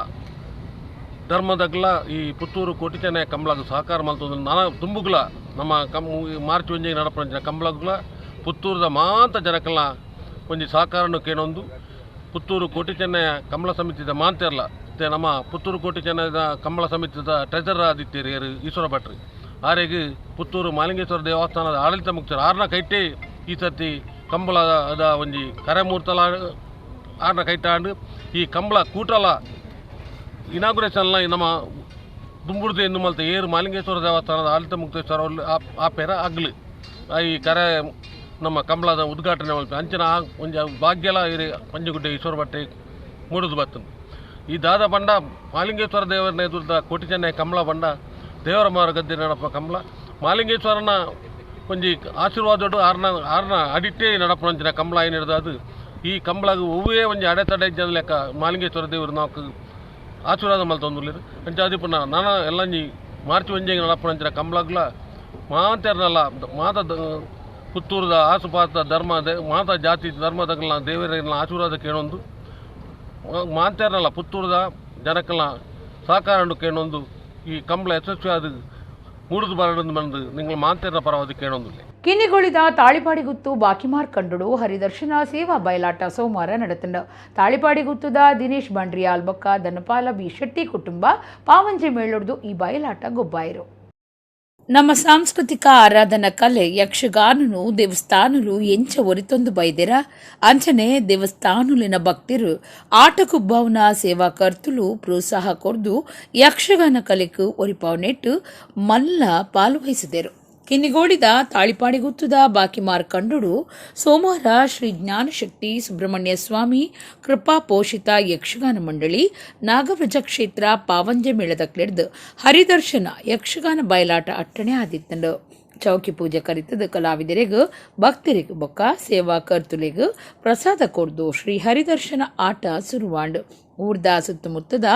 ಧರ್ಮದಗ್ಲ ಈ ಪುತ್ತೂರು ಕೋಟಿ ಚೆನ್ನಯ್ಯ ಕಂಬಳಗ ಸಹಕಾರ ಮಲ್ತೊಂದು ನಾನಾ ತುಂಬುಗ್ಲ ನಮ್ಮ ಮಾರ್ಚ್ 1 ನಡಪಂಚಿನ ಕಂಬಳಗ್ಲ ಪುತ್ತೂರದ ಮಾತ ಜನಕಲ್ಲ ಒಂಜಿ ಸಹಕಾರನು ಕೇನೊಂದು ಪುತ್ತೂರು ಕೋಟಿ ಚೆನ್ನಯ್ಯ ಕಂಬಳ ಸಮಿತಿದ ಮಾಂತೆರ್ಲ ಮತ್ತೆ ನಮ್ಮ ಪುತ್ತೂರು ಕೋಟಿ ಚೆನ್ನಯ್ಯದ ಕಂಬಳ ಸಮಿತಿದ ಟ್ರೆಜರರ್ ಆದಿತ್ಯರು ಈಶ್ವರ ಭಟ್ರು ಆರೆಗೆ ಪುತ್ತೂರು ಮಾಲಿಂಗೇಶ್ವರ ದೇವಸ್ಥಾನದ ಆಡಳಿತ ಮುಖ್ಯರು ಆರ್ನ ಕೈಟೆ ಈ ಸರ್ತಿ ಕಂಬಳದ ಒಂಜಿ ಕರೆಮೂರ್ತಲ ಆರ್ನ ಕೈಟಾಂಡು ಈ ಕಂಬಳ ಕೂಟಲ ಇನಾಗ್ರೇಷನ್ಲ ನಮ್ಮ ದುಂಬುಡ್ದು ಎಂದು ಮಲ್ತ ಏರು ಮಾಲಿಂಗೇಶ್ವರ ದೇವಸ್ಥಾನದ ಆಡಳಿತ ಮುಕ್ತೇಶ್ವರ ಆ ಪೇರ ಅಗ್ಲು ಈ ಕರೆ ನಮ್ಮ ಕಂಬಳದ ಉದ್ಘಾಟನೆ ಮಲ್ಪ ಅಂಚಿನ ಒಂಜಿ ಭಾಗ್ಯಲ ಇರಿ ಪಂಜಗುಡ್ಡೆ ಈಶ್ವರ ಭಟ್ಟೆ ಮೂಡುದು ಬತ್ತನು. ಈ ದಾದ ಬಂಡ ಮಾಲಿಂಗೇಶ್ವರ ದೇವರನ್ನ ಎದುರ್ದ ಕೋಟಿ ಚೆನ್ನಯ್ಯ ಕಂಬಳ ಬಂಡ ದೇವರ ಮಾರ ಗದ್ದೆ ನಡಪ ಕಂಬಳ ಮಾಲಿಂಗೇಶ್ವರನ ಒಂಜಿ ಆಶೀರ್ವಾದೋಡು ಆರ್ನ ಆರ್ನ ಅಡಿಟ್ಟೇ ನಡಪನಂಚಿನ ಕಂಬಳ ಏನಿಡ್ದು ಅದು ಈ ಕಂಬಳಗ ಒವ್ವೇ ಒಂಜಿ ಅಡೆತಡೆ ಇಜ್ಜಂದ ಲೆಕ್ಕ ಮಾಲಿಂಗೇಶ್ವರ ದೇವರು ನಾಲ್ಕು ಆಶೀರ್ವಾದ ಮಲ್ತೊಂದುಲ್ಲೆರ್. ಅಂಚ ಆದಿಪ್ಪುನ ನನ ಎಲ್ಲಂಜಿ ಮಾರ್ಚ್ 1 ನಡಪನಂಚಿನ ಕಂಬಳಗ್ಲ ಮಾತೆರ್ನಲ ಮಾತ ಪುತ್ತೂರದ ಆಸುಪಾತ ಧರ್ಮ ಮಾತ ಜಾತಿ ಧರ್ಮದಗ್ಲ ದೇವರ ಆಶೀರ್ವಾದ ಕೇಳೊಂದು ಮಾತೆರ್ನಲ ಪುತ್ತೂರದ ಜನಕ್ಕಲ ಸಹಕಾರ ಕೇಳೊಂದು ಈ ಕಂಬಳ ಯಶಸ್ವಿಯಾದ ಮೂಡುದು ಬರಡು ಬಂದು ನಿಂಗಳ ಮಾತೆರ್ನ ಪರವಾದ ಕೇಳೊಂದಿಲ್ಲ. ಕಿನ್ನಿಗೋಳಿದ ತಾಳಿಪಾಡಿಗುತ್ತು ಬಾಕಿಮಾರ್ ಕಂಡುಡು ಹರಿದರ್ಶನ ಸೇವಾ ಬಯಲಾಟ ಸೋಮವಾರ ನಡೆತಂಡು. ತಾಳಿಪಾಡಿಗುತ್ತದ ದಿನೇಶ್ ಬಂಡ್ರಿಯಾಲ್ ಬೊಕ್ಕ ಧನಪಾಲ ಬಿ ಶೆಟ್ಟಿ ಕುಟುಂಬ ಪಾವಂಜೆ ಮೇಳೊಡ್ದು ಈ ಬಯಲಾಟ ಗೊಬ್ಬಾಯಿರು. ನಮ್ಮ ಸಾಂಸ್ಕೃತಿಕ ಆರಾಧನಾ ಕಲೆ ಯಕ್ಷಗಾನನು ದೇವಸ್ಥಾನಲು ಎಂಚ ಒರಿತೊಂದು ಬೈದೆರ ಅಂಚನೆ ದೇವಸ್ಥಾನುಲಿನ ಭಕ್ತಿರು ಆಟಕುಬ್ಬವನ ಸೇವಾ ಕರ್ತುಲು ಪ್ರೋತ್ಸಾಹ ಕೊರ್ದು ಯಕ್ಷಗಾನ ಕಲೆಕು ಒರಿಪಾವನೆಟ್ಟು ಮಲ್ಲ ಪಾಲ್ವಹಿಸಿದರು. ಕಿನ್ನಿಗೋಳಿದ ತಾಳಿಪಾಡಿಗುತ್ತದ ಬಾಕಿಮಾರ್ ಕಂಡುಡು ಸೋಮವಾರ ಶ್ರೀ ಜ್ಞಾನಶಕ್ತಿ ಸುಬ್ರಹ್ಮಣ್ಯ ಸ್ವಾಮಿ ಕೃಪಾ ಪೋಷಿತ ಯಕ್ಷಗಾನ ಮಂಡಳಿ ನಾಗವ್ರಜ ಕ್ಷೇತ್ರ ಪಾವಂಜೆ ಮೇಳದ ಕ್ಲೆಡ್ದು ಹರಿದರ್ಶನ ಯಕ್ಷಗಾನ ಬಯಲಾಟ ಅಟ್ಟಣೆ ಆದಿತ್ತಂಡು. ಚೌಕಿ ಪೂಜೆ ಕರಿತದ ಕಲಾವಿದರಿಗೂ ಭಕ್ತರಿಗೂ ಬೊಕ್ಕ ಸೇವಾ ಕರ್ತುಲೆಗ್ ಪ್ರಸಾದ ಕೊರ್ದು ಶ್ರೀ ಹರಿದರ್ಶನ ಆಟ ಸುರುವಾಂಡ್. ಊರ್ದ ಸುತ್ತಮುತ್ತದ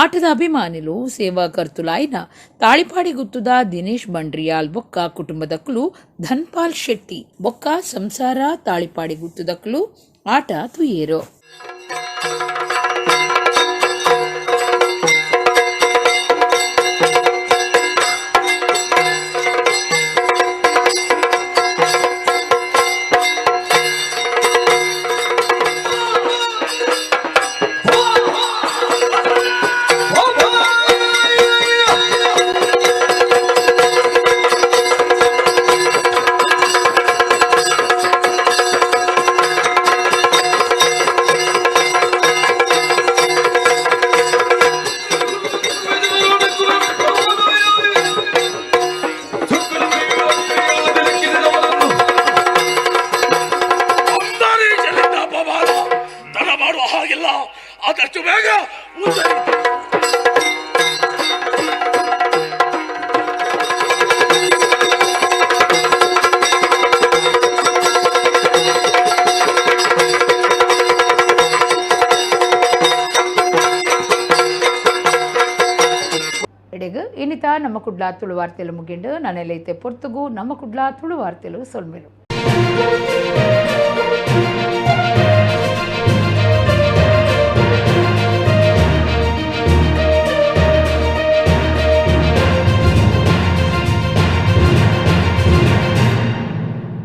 ಆಟದ ಅಭಿಮಾನಿಲು ಸೇವಾ ಕರ್ತುಲಾಯಿನ ತಾಳಿಪಾಡಿ ಗುತ್ತುದ ದಿನೇಶ್ ಬಂಡ್ರಿಯಾಲ್ ಬೊಕ್ಕ ಕುಟುಂಬದಕ್ಕಲು ಧನ್ಪಾಲ್ ಶೆಟ್ಟಿ ಬೊಕ್ಕ ಸಂಸಾರ ತಾಳಿಪಾಡಿ ಗುತ್ತುದಕ್ಕಲು ಆಟ ತುಯೇರು. ಆದಷ್ಟು ಬೇಗ. ಎಡೆಗ್ ಇನ್ನಿತ ನಮ್ಮ ಕುಡ್ಲ ತುಳು ವಾರ್ತೆಲು ಮುಗಿಂಡು ನನೆಲೈತೆ ಪೊರ್ತುಗು ನಮ್ಮ ಕುಡ್ಲ ತುಳು ವಾರ್ತೆಲು ಸೊಲ್ಮೆಲು.